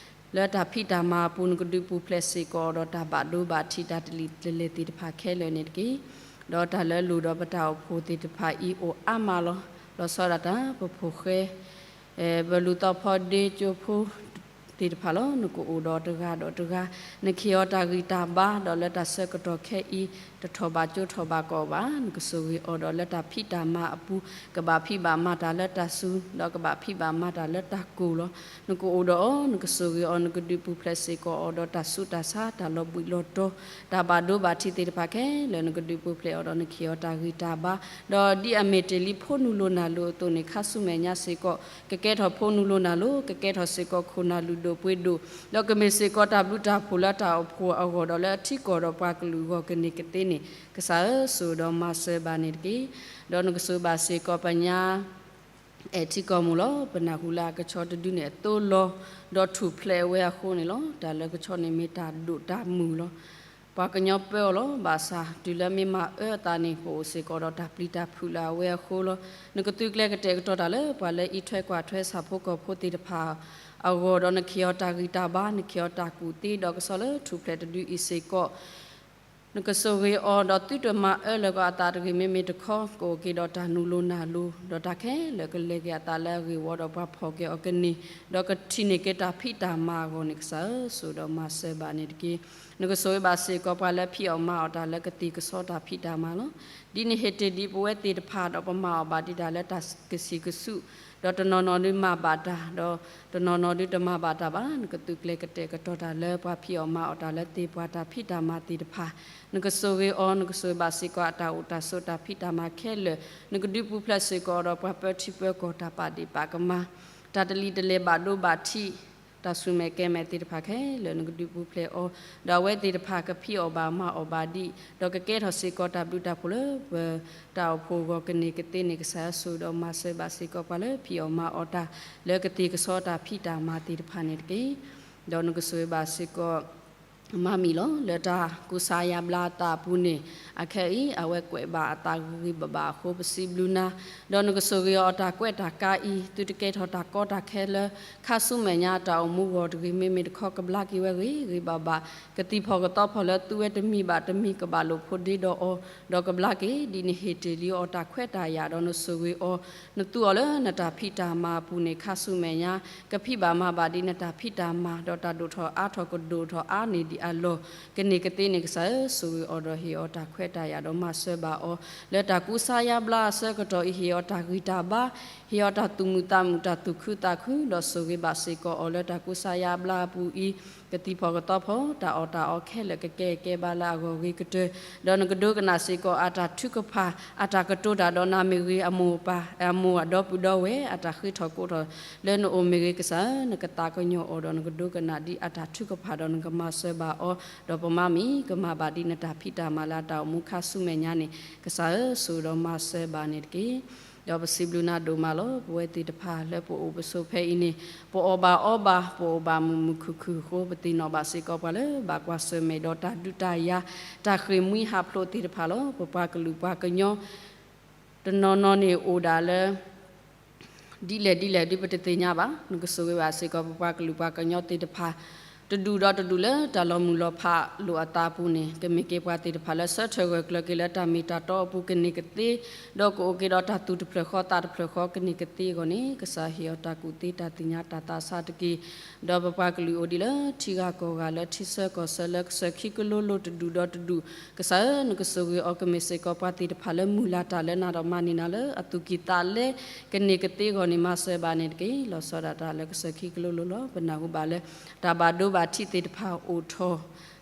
လၢတၢ်ဖံးတၢ်မၤအပူၤ နကဒုးပူၤဖျဲးစ့ၢ်ကီးဒီးတၢ်ဘၣ်ဒိဘၣ်ထံးတၢ်တလံၤတလဲၢ်သ့ၣ်တဖၣ်ခဲလၢာ်န့ၣ်တက့ၢ်. ဒီးတၢ်လၢလိၣ်ဒီးပတၢ်အိၣ်ဖှိၣ်သ့ၣ်တဖၣ်အံၤအိၣ်အါမးလီၤ. လီၤဆီဒၣ်တၢ် ပဖိၣ်ဃဲ ပလူၤသီဖီဒ့ကၠိဖိသ့ၣ်တဖၣ်လီၤ. နကအိၣ်ဒီးတဂၤဒီးတဂၤ, နကဟ့ၣ်အီၤတၢ်ဂံၢ်တၢ်ဘါ ဒီးလၢတၢ်ဆၢကတီၢ်ခဲအံၤ တထီၣ်ဘၣ်ကၠိထီၣ်ဘၣ်ကီးဘၣ်. နကဆိၣ်ဂ့ၤအီၤဒီးလၢတၢ်ဖံးတၢ်မၤအပူၤ ကဘၣ်ဖံးဘၣ်မၤတၢ်လၢတၢ်စူၤ ဒီးကဘၣ်ဖံးဘၣ်မၤတၢ်လၢတၢ်ကိၢ်လီၤ. နကအိၣ်ဒီးအီၤ နကဆိၣ်ဂ့ၤအီၤ နကဒုးပူၤဖျဲးစ့ၢ်ကီးအီၤဒီးတၢ်ဆူးတၢ်ဆါ တၢ်လီၤဘှံးလီၤတီၤ တၢ်ဘၣ်ဒိဘၣ်ထံးသ့ၣ်တဖၣ်ခဲလၢာ် နကဒုးပူၤဖျဲးအီၤဒီးနကဟ့ၣ်အီၤတၢ်ဂံၢ်တၢ်ဘါ ဒီးဒ်အမ့ၢ်တ့ၢ်လံဖိနုၤလိၤနၢ်လိၤအသိးန့ၣ် ခါဆူမဲာ်ညါစ့ၢ်ကီး ကကဲထီၣ်ဖိနုၤလိၤနၢ်လိၤ, ကကဲထီၣ်စ့ၢ်ကီးခိၣ်နၢ်လုၢ်ဒိၣ်ပှ့ၤဒိၣ်, ဒီးကမ့ၢ်စ့ၢ်ကီးတၢ်ဘျုးတၢ်ဖှိၣ်လၢတၢ်အိၣ်ဖှိၣ်အဂီၢ် ဒီးလၢအထံကီၢ်ဒီးပှၤကလုာ်အဂီၢ်ကန့ၢ်ကသ့န့ၣ် ကစၢ်ဧၢ ဆိၣ်ဒီးမၤစၢၤဘၣ်န့ၣ်တက့ၢ်. ဒီးနကဆိၣ်ဂ့ၤဘၣ်စ့ၢ်ကီးပညါ အဲၣ်ထံကီၢ်မူၤလီၤ. ပနၢ်ဟူလၢအကဆီတဒုန့ၣ်အသိးလီၤ, ဒီးထူၣ်ဖျဲးဝဲအဃိန့ၣ်လီၤ. တၢ်လၢကဆီန့ၣ်မ့ၢ်တၢ်ဒိၣ်တၢ်မုၢ်လီၤ. ပှၤကညီပၢအီၤလီၤ. ဘၣ်ဆၣ်တုၤလၢမ့ၢ်မၤအၢအသးန့ၣ် ပအိၣ်စ့ၢ်ကီးဒီးတၢ်ပျံၤတၢ်ဖုးလၢအဝဲအဃိလီၤ. နကသုးကျဲၤကတဲာ်ကတီၤတၢ်လၢ ပှၤလၢအံးထွဲကွၢ်ထွဲဆၣ်ဖိကီၢ်ဖိသ့ၣ်တဖၣ်အဂီၢ်ဒီး နကဟ့ၣ်အီၤတၢ်ဂံၢ်တၢ်ဘါ, နကဟ့ၣ်အီၤတၢ်ကူၣ်သ့, ဒီးကစီၣ်လၢထူၣ်ဖျဲးတဒုအံၤစ့ၢ်ကီး နကဆိၣ်ဂ့ၤအီၤ ဒီးသုတမၤအၢလၢၤကီးအသးတဂ့ၤ မ့မ့ၢ်တခီ ကအိၣ်က့ၤဒီးတၢ်နူၤလိၤနၢ်လိၤ, ဒီးတၢ်ခဲလၢာ်ကလဲၤက့ၤအသးလၢအဂ့ၢ်ဝီ ဒီးပှၤဖီၣ်က့ၤအီၤကန့ၢ်, ဒီးကထံၣ်န့ၢ်က့ၤတၢ်ဖံးတၢ်မၤအဂီၢ်န့ၣ် ကစၢ်ဧၢ, ဆိၣ်ဒီးမၤစၢၤဘၣ်န့ၣ်တက့ၢ်. နကဆိၣ်ဂ့ၤဘၣ်စ့ၢ်ကီးပှၤလၢဖံးအီၣ်မၤအီၣ်တၢ်လၢကသ့ၣ်ကဆီတၢ်ဖံးတၢ်မၤလီၤ. ဒ်နဟ့ၣ်တ့ၢ်ဒံးပဝဲသ့ၣ်တဖၣ်ဒီး ပမၤအီၣ်ဘၣ်ဒံးတၢ်လၢတၢ်ကဆံးကဆူး, ဒီးတနီၤနီၤဒုးမၤဘၣ်တၢ်, ဒီးတနီၤနီၤဒုးတမၤဘၣ်တၢ်ဘၣ်. နကသုးကျဲၤကတဲာ်ကတီၤတၢ်လၢပှၤဖံးအီၣ်မၤအီၣ်တၢ်လၢသ့ၣ်ပှၢ်တၢ်ဖံးတၢ်မၤသ့ၣ်တဖၣ်, နကဆိၣ်ဂ့ၤအီၤ, နကဆိၣ်ဂ့ၤဘၣ်စ့ၢ်ကီးအတၢ်အိၣ်တၢ်ဆိးတၢ်ဖံးတၢ်မၤခဲလၢာ်, နကဒုးပူၤဖျဲးစ့ၢ်ကီးဒီးပှၤပၢထံပၢကီၢ်တၢ်ပာ်ဒ့ၣ်ပာ်ကမၣ်, တၢ်တလံၤတလဲၤဘၣ်ဒိဘၣ်ထံး, တၢ်ဆူၣ်မဲာ်ကဲမဲာ်သ့ၣ်တဖၣ်ခဲလၢာ် နကဒုးပူၤဖျဲးအီၤ, ဒီးအဝဲသ့ၣ်တဖၣ်ကဖံးအီၣ်ဘၣ်မၤအီၣ်ဘၣ်ဒံး, ဒီးကကဲထီၣ်စ့ၢ်ကီးတၢ်ဘျုးတၢ်ဖှိၣ်လၢပတၢ်အိၣ်ဖှိၣ်အဂီၢ်ကန့ၢ်ကသ့န့ၣ် ကစၢ်ဧၢ, ဆိၣ်ဒီးမၤစၢၤဘၣ်စ့ၢ်ကီးပှၤလၢဖံးအီၣ်မၤအီၣ်တၢ် လၢကသ့ၣ်ကဆီတၢ်ဖံးတၢ်မၤသ့ၣ်တဖၣ်န့ၣ်တက့ၢ်. ဒီးနကဆိၣ်ဂ့ၤဘၣ်စ့ၢ်ကီး မါမံၤလီၤ. လၢတၢ်ကူစါယါဘျါအသးအပူၤန့ၣ် အခဲအံၤ အဝဲကွဲးဘၣ်အသးဂ့ၤဂ့ၤဘၣ်ဘၣ်အဃိ ပစံးဘျုးနၤ, ဒီးနကဆိၣ်ဂ့ၤအီၤအတၢ်ကွဲးတၢ်ကါအံၤ သုတကဲထီၣ်တၢ်ကီတၢ်ခဲလၢ ခါဆူမဲာ်ညါအတၢ်အိၣ်မူအဂီၢ်တဂ့ၤ, မ့မ့ၢ်တခီကဘျါက့ၤဝဲဂ့ၤဂ့ၤဘၣ်ဘၣ်, ကသံၣ်ဖီၣ်ကသီဖီၣ်လၢသူဝဲတမံၤဘၣ်တမံၤ ကဘၣ်လိာ်ဖိးဒ့ဒီးအီၤ, ဒီးကဘျါက့ၤ ဒ်နဟ့ၣ်တ့ၢ်လံအီၤတၢ်ခွဲးတၢ်ယာ်, ဒီးနဆိၣ်ဂ့ၤအီၤ နသူအီၤလၢနတၢ်ဖံးတၢ်မၤအပူၤန့ၣ် ခါဆူမဲာ်ညါ ကဖံးဘၣ်မၤဘၣ်ဒ်နတၢ်ဖံးတၢ်မၤ, ဒီးတၢ်ဒိၣ်ထီၣ်အါထီၣ်ကဒိၣ်ထီၣ်အါန့ၢ်ဒံးအလီၢ် ကန့ၢ်ကသ့န့ၣ် ကစၢ်ဧၢ, ဆိၣ်ဂ့ၤအီၤဒီးဟ့ၣ်အီၤတၢ်ခွဲးတၢ်ယာ် ဒီးမၤစၢၤဘၣ်အီၤ လၢတၢ်ကူစါယါဘျါအဆၢကတီၢ်အံၤ, ဟ့ၣ်အီၤတၢ်ဂံၢ်တၢ်ဘါ, ဟ့ၣ်အီၤတၢ်သူၣ်မုာ်သးမုာ် တၢ်သူၣ်ခုသးခု, ဒီးဆိၣ်ဂ့ၤဘၣ်စ့ၢ်ကီးအီၤလၢတၢ်ကူစါယါဘျါအပူၤအံၤ, ကသံၣ်ဖီၣ်ကသီဖီၣ် တၢ်အီၣ်တၢ်အီခဲလၢာ်ကကဲကဲဘၣ်လၢအဂီၢ်ဂ့ၤကတၢၢ်, ဒီးနကဒိကနၣ်စ့ၢ်ကီးအတၢ်ထုကဖၣ်, အတၢ်ကတိၤတၢ်ဒီးနၤမ့ၢ်ဂ့ၤ, အမိၢ်အပၢ်, အမိၢ်အဒီပုၢ်ဒီဝဲၢ် အတၢ်ဃ့ထီၣ်ကိးထီၣ်လၢနအိၣ်မ့ၢ်ဂ့ၤ, ကစၢ်ဧၢ, နကသးကညီၤအီၤ ဒီးနကဒိကနၣ်ဒ်အတၢ်ထုကဖၣ် ဒီးနကမၤစၢၤဘၣ်အီၤ, ဒီးပမါမံၤ ကမၤဘၣ်ဒ်နတၢ်ဖံးတၢ်မၤလၢအတၢ်အိၣ်မူခါဆူမဲာ်ညါန့ၣ် ကစၢ်ဧၢ, ဆိၣ်ဒီးမၤစၢၤဘၣ်န့ၣ်တက့ၢ်. ဒီးပစံးဘျုးနၤဒိၣ်မးလီၤ. ပဝဲသ့ၣ်တဖၣ်လၢပအိၣ်ပဆိးဖဲအံၤန့ၣ် ပအီၣ်ဘၣ်အီဘၣ်, ပအိၣ်ဘၣ်မုာ်မုာ်ခုၣ်ခုၣ်အဃိ ပသ့ၣ်နီၣ်ဘၣ်စ့ၢ်ကီးပှၤလၢဘၣ်ကွၢ်ဆၢၣ်မဲာ်ဒီးတၢ်ဒုးတၢ်ယၤ, တၢ်ဃ့ၢ်မှံဟးဖျိးသ့ၣ်တဖၣ်လီၤ. ပပှၤကလုာ်ပှၤကညီ တနီၤနီၤန့ၣ်အိၣ်ဒၣ်လၢ ဒ်လဲၣ်ဒ်လဲၣ်ဒ်ပတသ့ၣ်ညါဘၣ်. နကဆိၣ်ဂ့ၤဘၣ်စ့ၢ်ကီး ပပှၤကလုာ်ပှၤကညီသ့ၣ်တဖၣ် တဒူၣ်ဒီးတဒူၣ်လၢတၢ်လီၤမုၢ်လီၤဖးလိာ်အသးအပူၤန့ၣ် ကမ့ၢ်က့ၤပှၤသ့ၣ်တဖၣ်လၢဆၢထၢၣ်ဂၢၢ်ကျၢၤက့ၤလၢတၢ်မ့ၢ်တၢ်တီအပူၤကန့ၢ်ကသ့, ဒီးကအိၣ်က့ၤဒီးတၢ်သူၣ်တဖျၢၣ်ဃီသးတဖျၢၣ်ဃီကန့ၢ်ကသ့အဂီၢ်န့ၣ် ကစၢ်ဟ့ၣ်အီၤတၢ်ကူၣ်သ့တၢ်သ့ၣ်ညါတၢ်သးဆးတက့ၢ်. ဒီးပပှၤကလုာ်အိၣ်ဒံးလၢထံဂၤကီၢ်ဂၤ လၢထံဆၢကီၢ်ဆၢလၢကစၢၢ်ခံကလိလိၤတဒူၣ်ဒီးတဒူၣ်, ကစၢ်ဧၢ, နကဆိၣ်ဂ့ၤအီၤ ကမ့ၢ်စ့ၢ်ကီးပှၤသ့ၣ်တဖၣ်လၢမုၢ်လၢ်တၢ်လၢနၤဒီးမၤန့ၢ်နၤလၢအသူၣ်ကံၢ်သးလဲကန့ၢ်ကသ့အဂီၢ်န့ၣ် မၤစၢၤဘၣ်န့ၣ်တက့ၢ်. လီၤဆီဒၣ်တၢ်လၢကစၢၢ်ခံကလိလိၤလီၤ. ပနၢ်ဟူဘၣ်လၢ တၢ်ဘၣ်ဒိဘၣ်ထံးသ့ၣ်တဖၣ်အိၣ်ထီၣ်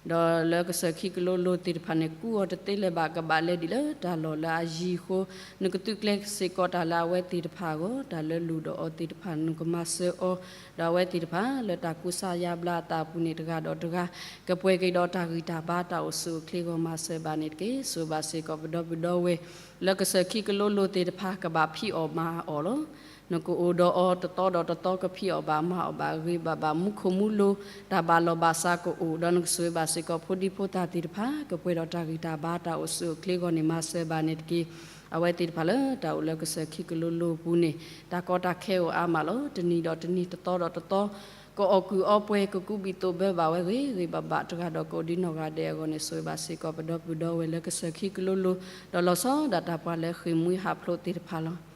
ဒီးလၢကစၢၢ်ခံကလိလိၤသ့ၣ်တဖၣ်န့ၣ် ကူအီၤတသ့လၢၤဘၣ် ကဘၣ်လဲၤဒံးလၢတၢ်လီၢ်လၢအယံၤအဃိ, နကသုးကျဲၤစ့ၢ်ကီးတၢ်လၢအဝဲသ့ၣ်တဖၣ်အဂီၢ်, တၢ်လၢလိၣ်ဒီးအီၤသ့ၣ်တဖၣ် နကမၤစၢၤအီၤ, ဒီးအဝဲသ့ၣ်တဖၣ်လၢတၢ်ကူစါယါဘျါအသးအပူၤန့ၣ် တဂၤဒီးတဂၤ ကပှဲၤက့ၤဒီးတၢ်ဂံၢ်တၢ်ဘါတၢ်အိၣ်ဆူၣ်အိၣ်ချ့အဂီၢ် မၤစၢၤဘၣ်န့ၣ်တက့ၢ်. ဆိၣ်ဘၣ်စ့ၢ်ကီးပဒီပုၢ်ဒီဝဲၢ် လၢကစၢၢ်ခံကလိလိၤသ့ၣ်တဖၣ် ကဘၣ်ဖံးအီၣ်မၤအီၣ်လီၤ. နကအိၣ်ဒီးအီၤတသီဒီးတသီ ကဖံးအီၣ်ဘၣ်မၤအီၣ်ဘၣ်ဂ့ၤဘၣ်ဘၣ် မူခိၣ်မူလိၤ တၢ်ဘၣ်လီၢ်ဘၣ်စးကအိၣ်, ဒီးနကဆိၣ်ဂ့ၤဘၣ်စ့ၢ်ကီးဖိဒံဖိသၣ်သ့ၣ်တဖၣ် ကပှဲၤဒီးတၢ်ဂံၢ်တၢ်ဘါတၢ်အိၣ်ဆူၣ်အိၣ်ချ့အဂီၢ်န့ၣ် မၤစၢၤဘၣ်န့ၣ်တက့ၢ်. အဝဲသ့ၣ်တဖၣ်လၢတၢ်အိၣ်လၢကစၢၢ်ခံကလိလိၤအပူၤန့ၣ် တၢ်ကီတၢ်ခဲအိၣ်အါမးလီၤ. တနံၤဒီးတနံၤ တသီဒီးတသီ ကအီၢ်ကူၣ်အီပှဲၤ ကကူးဘံၣ်သိၣ်ဘၢဘၣ်ဝဲဂ့ၤဂ့ၤဘၣ်ဘၣ် တဂၤဒီးကအိၣ်ဒံးနီၢ်ဂၤဒဲးအဂီၢ်န့ၣ် ဆိၣ်ဂ့ၤဘၣ်စ့ၢ်ကီးပဒီပုၢ်ဒီဝဲၢ်လၢကစၢၢ်ခံကလိလိၤ ဒီးလီၤဆီဒၣ်တၢ်ပှၤလၢဃ့ၢ်မှံဟးဖျိးသ့ၣ်တဖၣ်လီၤ.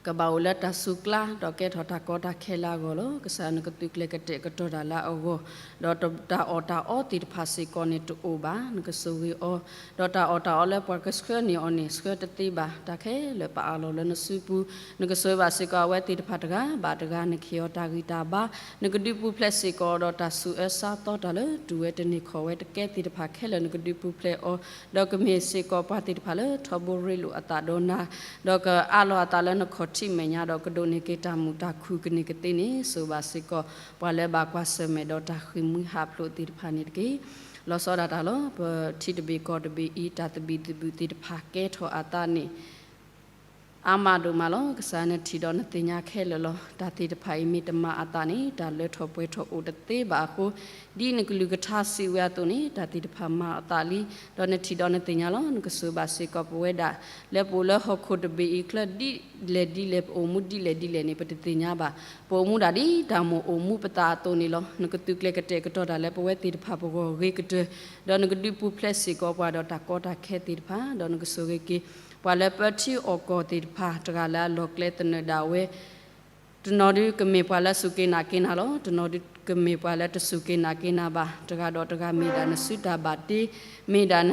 ကဘၣ်အိၣ်လၢတၢ်စူၤကျါ ဒီးကဲထီၣ်တၢ်ကီတၢ်ခဲလၢအဂီၢ်လီၤ. ကစၢ်နကသုးကျဲၤကတဲာ်ကတီၤတၢ်လၢအဂီၢ်, ဒီးတၢ်အီၣ်တၢ်အီသ့ၣ်တဖၣ်စ့ၢ်ကီးန့ၣ်တအိၣ်ဘၣ်, နကဆိၣ်ဂ့ၤအီၤ, ဒီးတၢ်အီၣ်တၢ်အီလၢပှၤကဆှၢန့ၢ်အီၤန့ၣ် ဆှၢတသ့ဘၣ်. တၢ်ခဲလၢာ်ပာ်အးလီၤလၢနစုပူၤ, နကဆိၣ်ဂ့ၤဘၣ်စ့ၢ်ကီးအဝဲသ့ၣ်တဖၣ်တဂၤဘၣ်တဂၤ, နကဟ့ၣ်အီၤတၢ်ဂံၢ်တၢ်ဘါ, နကဒုးပူၤဖျဲးစ့ၢ်ကီးဒီးတၢ်ဆူးအၢဆါသီ တၢ်လၢတူၢ်ဝဲတန့ၢ်ခီၣ်ဝဲတကဲသ့ၣ်တဖၣ်ခဲလၢာ် နကဒုးပူၤဖျဲးအီၤ, ဒီးကမ့ၢ်စ့ၢ်ကီးပှၤသ့ၣ်တဖၣ်လၢထီဘိရ့လိာ်အသးဒီးနၤ, ဒီးကအးလီၤအသးလၢနခီၣ်ထံးမဲာ်ညါ ဒီးကဒိးန့ၢ်က့ၤတၢ်မုာ်တၢ်ခုၣ်ကန့ၢ်ကသ့န့ၣ် ဆိၣ်ဂ့ၤဘၣ်စ့ၢ်ကီး ပှၤလၢဘၣ်ကွၢ်ဆၢၣ်မဲာ်ဒီးတၢ်ဃ့ၢ်မှံဟးဖျိးသ့ၣ်တဖၣ်န့ၣ်တက့ၢ်. လီၤဆီဒၣ်တၢ်လီၤ. ပထံတဘ့ၣ်ကီၢ်တဘ့ၣ်အံၤ တၢ်သဘံၣ်သဘုၣ်သ့ၣ်တဖၣ်ကဲထီၣ်အသးန့ၣ် အါမးဒိၣ်မးလီၤ. ကစၢ်နထံၣ်ဒီးနသ့ၣ်ညါခဲလၢာ်လီၤ. တၢ်သ့ၣ်တဖၣ်အံၤမ့ၢ်တမၤအသးန့ၣ် တၢ်လၢထီၣ်ပှဲၤထီၣ်အိၣ်တသ့ဘၣ်အဃိ, ဒ်နကလုၢ်ကထါစံးဝဲအသိးန့ၣ် တၢ်သ့ၣ်တဖၣ်မၤအသးလံ, ဒီးနထံၣ်ဒီးနသ့ၣ်ညါလီၤ. နကစၢ်ဘၣ်စ့ၢ်ကီးပဝဲဒၣ် လၢပအိၣ်လၢဟီၣ်ခိၣ်တဘ့ၣ်အံၤချၢ ဒ်လဲၣ်ဒ်လဲၣ် ပအိၣ်မူဒ်လဲၣ်ဒ်လဲၣ်န့ၣ် ပတသ့ၣ်ညါဘၣ်. ပအိၣ်မူဒၣ်ဒ်တၢ်မိၣ်အိၣ်မူပသးအသိးန့ၣ်လီၤ. နကသုးကျဲၤကတဲာ်ကတီၤတၢ်လၢပဝဲသ့ၣ်တဖၣ်ပဂီၢ်ဂ့ၤကတၢၢ်, ဒီးနကဒုးပူၤဖျဲးစ့ၢ်ကီးပှၤဒီးတၢ်ကီတၢ်ခဲသ့ၣ်တဖၣ်, ဒီးနကဆိၣ်ဂ့ၤက့ၤ ပှၤလၢပၢထံအီၣ်ကီၢ်သ့ၣ်တဖၣ် တဂၤလၢအလီၢ်ကျဲသနၢၣ်ဒၣ်ဝဲ, တနီၤဒုးကမ့ၢ်ပှၤလၢစူၢ်က့ၤနာ်က့ၤနၤလီၤ. တနီၤဒုးကမ့ၢ်ပှၤလၢတစူၢ်က့ၤနာ်က့ၤနၤဘၣ်. တဂၤဒီးတဂၤမ့ၢ်ဒၣ်နစုတၢ်ဘၣ်တ့, မ့ၢ်ဒၣ်န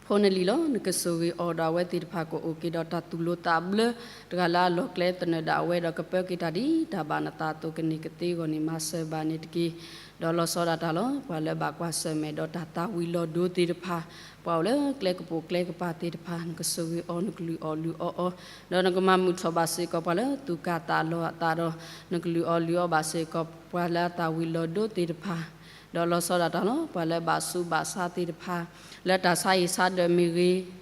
ဖိနလံၤလီၤ. နကဆိၣ်ဂ့ၤအီၤဒီးအဝဲသ့ၣ်တဖၣ်ကအိၣ်က့ၤဒီးတၢ်သူၣ်လိၤသးဘျၢ, တဂၤလၢအလီၢ်ကျဲသနၢၣ်ဒၣ်ဝဲဒီးကပၢက့ၤတၢ်ဒ်တၢ်ဘၣ်နသးအသိး ကန့ၢ်ကသ့အဂီၢ်န့ၣ် မၤစၢၤဘၣ်န့ၣ်တက့ၢ်. ဒီးလီၤဆီဒၣ်တၢ်လီၤ. ပှၤလၢဘၣ်ကွၢ်ဆၢၣ်မဲာ်ဒီးတၢ်သးဝံၤလီၤဒိသ့ၣ်တဖၣ်, ပှၤအိၣ်လၢကျဲကပိာ်ကျဲကပၤသ့ၣ်တဖၣ် နကဆိၣ်ဂ့ၤအီၤ နကလုၢ်အီၣ်လုၢ်အီအီၤ, ဒီးနကမၤမုာ်ထီၣ်ဘၣ်စ့ၢ်ကီးပှၤလၢသူၣ်ကၢ်သးလီၤအသးဒီး နကလုၢ်အီၣ်လုၢ်အီဘၣ်စ့ၢ်ကီးပှၤလၢအသးဝံၤလီၤဒိသ့ၣ်တဖၣ်, ဒီးလီၤဆီဒၣ်တၢ်လီၤ. ပှၤလၢဘၣ်ဆူးဘၣ်ဆါသ့ၣ်တဖၣ် လၢတၢ်ဆါဟံၣ်ဆါဒၢးမ့ၢ်ဂ့ၤ,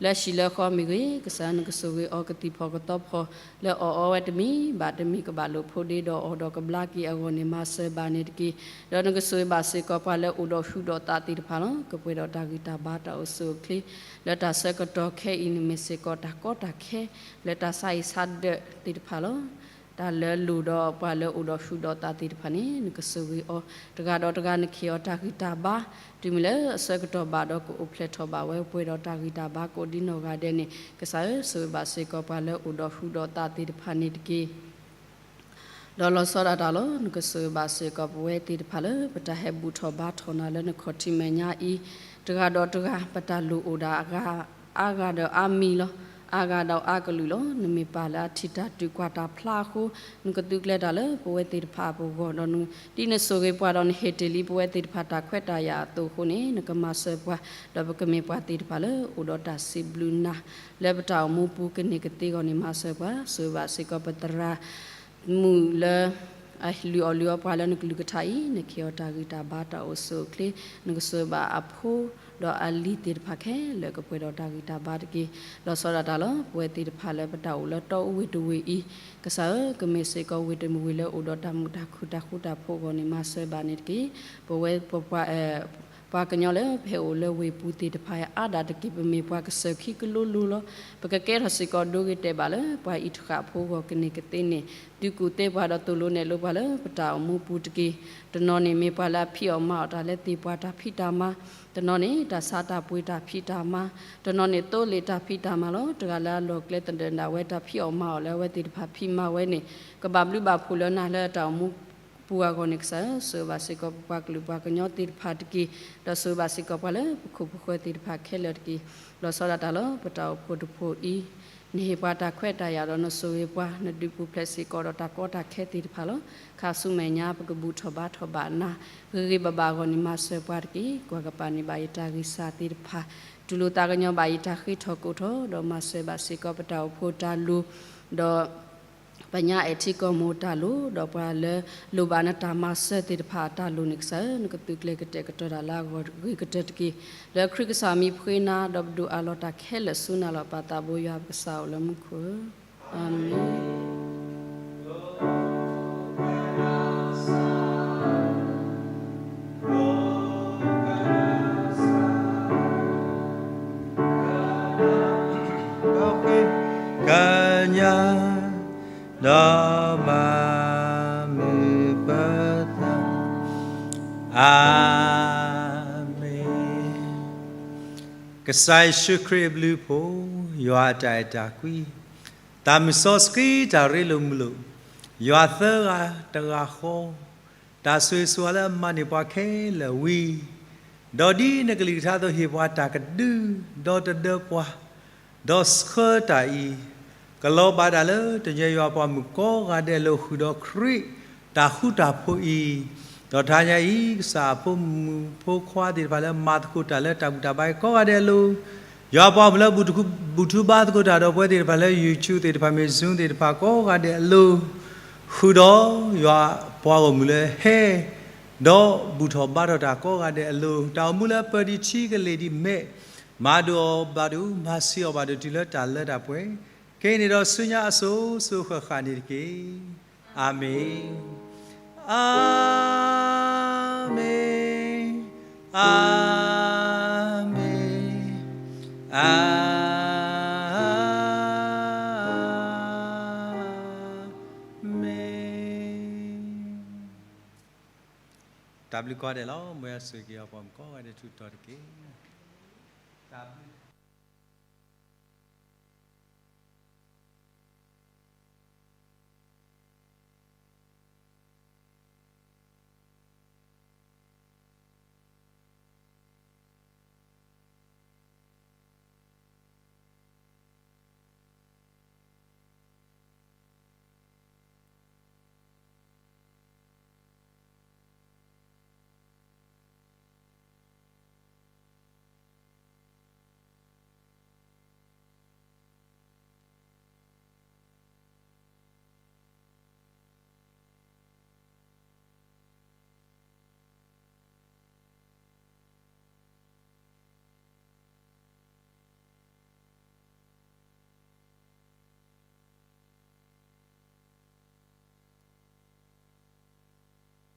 လၢဟံၣ်လၢဃီမ့ၢ်ဂ့ၤ, ကစၢ်နကဆိၣ်ဂ့ၤအီၤကသံၣ်ဖီၣ်ကသီဖီၣ် လၢအီၣ်အီဝဲတမံၤဘၣ်တမံၤ ကဘၣ်လိာ်ဖိးဒ့ဒီးအီၤဒီးကဘျါက့ၤအဂီၢ်န့ၣ် မၤစၢၤဘၣ်န့ၣ်တက့ၢ်. ဒီးနကဆိၣ်ဂ့ၤဘၣ်စ့ၢ်ကီးပှၤလၢအိၣ်ဒီးဟုးဒီးသးသ့ၣ်တဖၣ်လီၤ. ကပှဲၤဒီးတၢ်ဂံၢ်တၢ်ဘါတၢ်အိၣ်ဆူၣ်အိၣ်ချ့ လၢတၢ်ဆၢကတီၢ်ခဲအံၤန့ၣ်မ့ၢ်စ့ၢ်ကီးတၢ်ကီတၢ်ခဲ လၢတၢ်ဆါဟံၣ်ဆါဒၢးသ့ၣ်တဖၣ်လီၤ. တၢ်လၢလိၣ်ဒီးပှၤလၢအိၣ်ဒီးဟုးဒီးသးသ့ၣ်တဖၣ်န့ၣ် နကဆိၣ်ဂ့ၤအီၤ, တဂၤဒီးတဂၤနကဟ့ၣ်အီၤတၢ်ဂံၢ်တၢ်ဘါ, တုၤမ့ၢ်လၢအဆၢကတီၢ်ဘၣ်ဒီးကအိၣ်ဖျဲၣ်ထီၣ်ဘၣ်ဝဲ ပှဲၤဒီးတၢ်ဂံၢ်တၢ်ဘါကိးဒ်နီၢ်ဂၤဒဲးန့ၣ် ကစၢ်ဧၢ ဆိၣ်ဂ့ၤဘၣ်စ့ၢ်ကီးပှၤလၢအိၣ်ဒီးဟုးဒီးသးသ့ၣ်တဖၣ်န့ၣ်တက့ၢ်. ဒီးလီၤဆီဒၣ်တၢ်လီၤ. နကဆိၣ်ဂ့ၤဘၣ်စ့ၢ်ကီးပဝဲသ့ၣ်တဖၣ်လၢ ပတၢ်ဟဲဘူၣ်ထီၣ်ဘါထီၣ်နၤလၢနခီၣ်ထံးမဲာ်ညါအံၤ, တဂၤဒီးတဂၤ ပတၢ်လိၣ်အိၣ်ဒၣ်အဂၤ အါဂၤဒီးအါမံၤလီၤ. အါဂၤဒီးအါကလုာ်လီၤ. နမ့ၢ်ပၢ်လၢအထံၣ်တၢ်တုၤကွၢ်တၢ်ဖျါအဃိ, နကသုးကျဲၤတၢ်လၢပဝဲသ့ၣ်တဖၣ်အပဂီၢ်ဒီး ဒ်နဆိၣ်ဂ့ၤပှၤဒီးနဟ့ၣ်တ့ၢ်လံပဝဲသ့ၣ်တဖၣ်တၢ်ခွဲးတၢ်ယာ်အသိးအဃိန့ၣ် နကမၤစၢၤပှၤ, ဒီးပကမ့ၢ်ပှၤသ့ၣ်တဖၣ်လၢအိၣ်ဒီးတၢ်စံးဘျုးနၤ လၢပတၢ်အိၣ်မူပူၤကန့ၢ်ကသ့အဂီၢ်န့ၣ် မၤစၢၤပှၤ, ဆိၣ်ဂ့ၤဘၣ်စ့ၢ်ကီးပသရၣ် မုၣ်လၢ အလုၢ်အီၣ်လုၢ်အီပှၤလၢနကလုၢ်ကထါအံၤ, နကဟ့ၣ်အီၤတၢ်ဂံၢ်တၢ်ဘါတၢ်အိၣ်ဆူၣ်အိၣ်ချ့, နကဆိၣ်ဂ့ၤဘၣ်အဖိဒီးအလံၤသ့ၣ်တဖၣ်ခဲလၢာ် ကပှဲၤဒီးတၢ်ဂံၢ်တၢ်ဘါတက့ၢ်. လီၤဆီဒၣ်တၢ်လီၤ. ပဝဲသ့ၣ်တဖၣ်လၢပတၢ်အိၣ်လၢတီအူဝ့ၢ်တဝ့ၢ်အံၤ, ကစၢ်ဧၢ ကမ့ၢ်စ့ၢ်ကီးဝ့ၢ်တဝ့ၢ်လၢအိၣ်ဒီးတၢ်မုာ်တၢ်ခုၣ်တၢ်ဃူတၢ်ဖိးအဂီၢ်န့ၣ် မၤစၢၤဘၣ်န့ၣ်တက့ၢ်. ပဝဲ ပှၤကညီလၢပဟဲအိၣ်လၢဝ့ၢ်ပူၤသ့ၣ်တဖၣ်အါဒၣ်တက့ၢ်. ပမ့ၢ်ပှၤကစၢၢ်ခံကလိလိလီၤ. ပကကဲထီၣ်စ့ၢ်ကီးဒိဂ့ၤတဲာ်ဘၣ်လၢ ပှၤအံးတဃာ်ဖိအဂီၢ်ကန့ၢ်ကသ့န့ၣ်, သုကူၣ်သ့ပှၤဒီးသိၣ်လိနဲၣ်လိပှၤလၢပတၢ်အိၣ်မူပူၤတက့ၢ်. တနီၤန့ၣ်မ့ၢ်ပှၤလၢအဖံးအီၣ်မၤအီၣ်တၢ်လၢသ့ၣ်ပှၢ်တၢ်ဖံးတၢ်မၤ, တနီၤန့ၣ်တၢ်ဆါတၢ်ပှ့ၤတၢ်ဖံးတၢ်မၤ, တနီၤန့ၣ်သိလ့ၣ်တၢ်ဖံးတၢ်မၤလီၤ. တဂၤလၢအလီၢ်ကျဲသနၢၣ်ဒၣ်ဝဲတၢ်ဖံးအီၣ်မၤအီၣ်လၢအဝဲသ့ၣ်တဖၣ်ဖံးမၤဝဲန့ၣ်, ကဘၣ်ဘျုးဘၣ်ဖှိၣ်လၢနၤလၢတၢ်အိၣ်မူ ပူၤအဂီၢ်န့ၣ် ကစၢ်ဧၢ, ဆိၣ်ဂ့ၤဘၣ်စ့ၢ်ကီးပပှၤကလုာ်ပှၤကညီသ့ၣ်တဖၣ်တက့ၢ်. ဒီးဆိၣ်ဂ့ၤဘၣ်စ့ၢ်ကီးပှၤလၢပခိၣ်ပဃၢၤသ့ၣ်တဖၣ်ခဲလၢာ်တက့ၢ်. လီၤဆီဒၣ်တၢ်လီၤ. ပတၢ်အိၣ်ဖှိၣ်တဖှိၣ်အံၤ, နဟ့ၣ်ပှၤတၢ်ခွဲးတၢ်ယာ်ဒီးနဆိၣ်ဂ့ၤပှၤ, နဒုးပူၤဖျဲးစ့ၢ်ကီးဒီးတၢ်ကီတၢ်ခဲသ့ၣ်တဖၣ်လီၤ. ခါဆူမဲာ်ညါပကဘူၣ်ထီၣ်ဘါထီၣ်ဘၣ်နၤ ဂ့ၤဂ့ၤဘၣ်ဘၣ်အဂီၢ်န့ၣ် မၤစၢၤပှၤတက့ၢ်. ကွၢ်ကပၤန့ၢ်ဘၣ်ယတၢ်ဂံၢ်စၢ်သ့ၣ်တဖၣ်, တူၢ်လိာ်သးကညီၤဘၣ်ယတၢ်ဃ့ထီၣ်ကိးထီၣ်, ဒီးမၤစၢၤဘၣ်စ့ၢ်ကီးပတၢ်အိၣ်ဖှိၣ်တၢ်လိၤ, ဒီး ပညါအဲၣ်ထံကီၢ်မိၢ်တၢ်လိၤ, ဒီးပှၤလၢလိၣ်ဘၣ်နတၢ်မၤစၢၤသ့ၣ်တဖၣ်အတၢ်လိၤန့ၣ် ကစၢ်ဧၢ, နကသုးကျဲၤကတဲာ်ကတီၤတၢ်လၢအဂီၢ်ဂ့ၤကတၢၢ်တက့ၢ်. လၢခရံာ်ကစၢ်မံၤပဃ့နၤ, ဒီးပဒိးအးလီၤတၢ်ခဲလၢာ်ဆူနၤလီၤ. ပၢ်သးဘိယွၤပကစၢ်အိၣ်လၢမူခိၣ်ဧၢ, အၤမ့ၣ်. ကညါ ဒီးမၤမုာ်ပသး, အၤမ့ၣ်. ကစၢ်ယ့ၣ်ၡူးခရံာ်အဘျုးအဖှိၣ်, ယွၤအတၢ်အဲၣ်တၢ်ကွံ, သးမုၢ်စီဆှံတၢ်ရ့လိာ်မုာ်လိာ်, ယွၤသၢဂၤတဂၤဃီ, တၢ်ဆိၣ်ဂ့ၤဆိၣ်ဝါလၢအမၤန့ၢ်ပှၤခဲလၢာ်ဝံၤ, ဒီးဒ်နကလုၢ်ကထါအသိးဟ့ၣ်ပှၤတၢ်ကဒု, ဒီးတဒၢပှၤ, ဒီးဆှၢတၢ်အံၤ, ကလီၤဘၣ်ဒၣ်လၢတညီယွၤပှၤမုၣ်ကိးဂၤဒဲးအလိၤ ဃုာ်ဒီးခရံာ်တၢ်ဃူတၢ်ဖိးအံၤ, ဒီးတဟါညါအံၤ ကစၢ်အဖိမုၣ်ဖိခွါသ့ၣ်တဖၣ်လၢမၤသကိးတၢ်လၢတၢ်ဘူၣ်တၢ်ဘါကိးဂၤဒဲးအလိၤ, ယွၤပှၤမုၣ်လၢဘူၣ်ထူဘါသကိးတၢ်ဒီးပဝဲသ့ၣ်တဖၣ်လၢ YouTube သ့ၣ်တဖၣ်မ့ၢ် Zoom သ့ၣ်တဖၣ်ကိးဂၤဒဲးအလိၤ, ဃုာ်ဒီးယွၤပှၤဂီၢ်မုၢ်လၢဟဲ ဒီးဘူၣ်ထီၣ်ဘါထီၣ်တၢ်ကိးဂၤဒဲးအလိၤ, တၢ်အိၣ်မူလၢပၢၤဒံးထံကလ့ၢ်ဒံးမဲာ်, မၤဒိၣ်အီၤဘၣ်ဒိၣ် မၤဆံးအီၤဘၣ်ဒိၣ် တုၤလၢတၢ်လၢတၢ်ပှဲၤ, ခဲအံၤန့ၣ်ဒီးဆူညါအစိၤစိၤဃၣ်ဃၣ်န့ၣ်တက့ၢ်. အၤမ့ၣ်, အၤမ့ၣ်, အၤမ့ၣ်, အၤမ့ၣ်. တၢ်ဘျုးကိးဂၤဒဲးလီၤ. မ်ယွၤဆိၣ်ဂ့ၤက့ၤပှၤကိးဂၤဒဲးထူးတီၤတက့ၢ်. တၢ်ဘျုး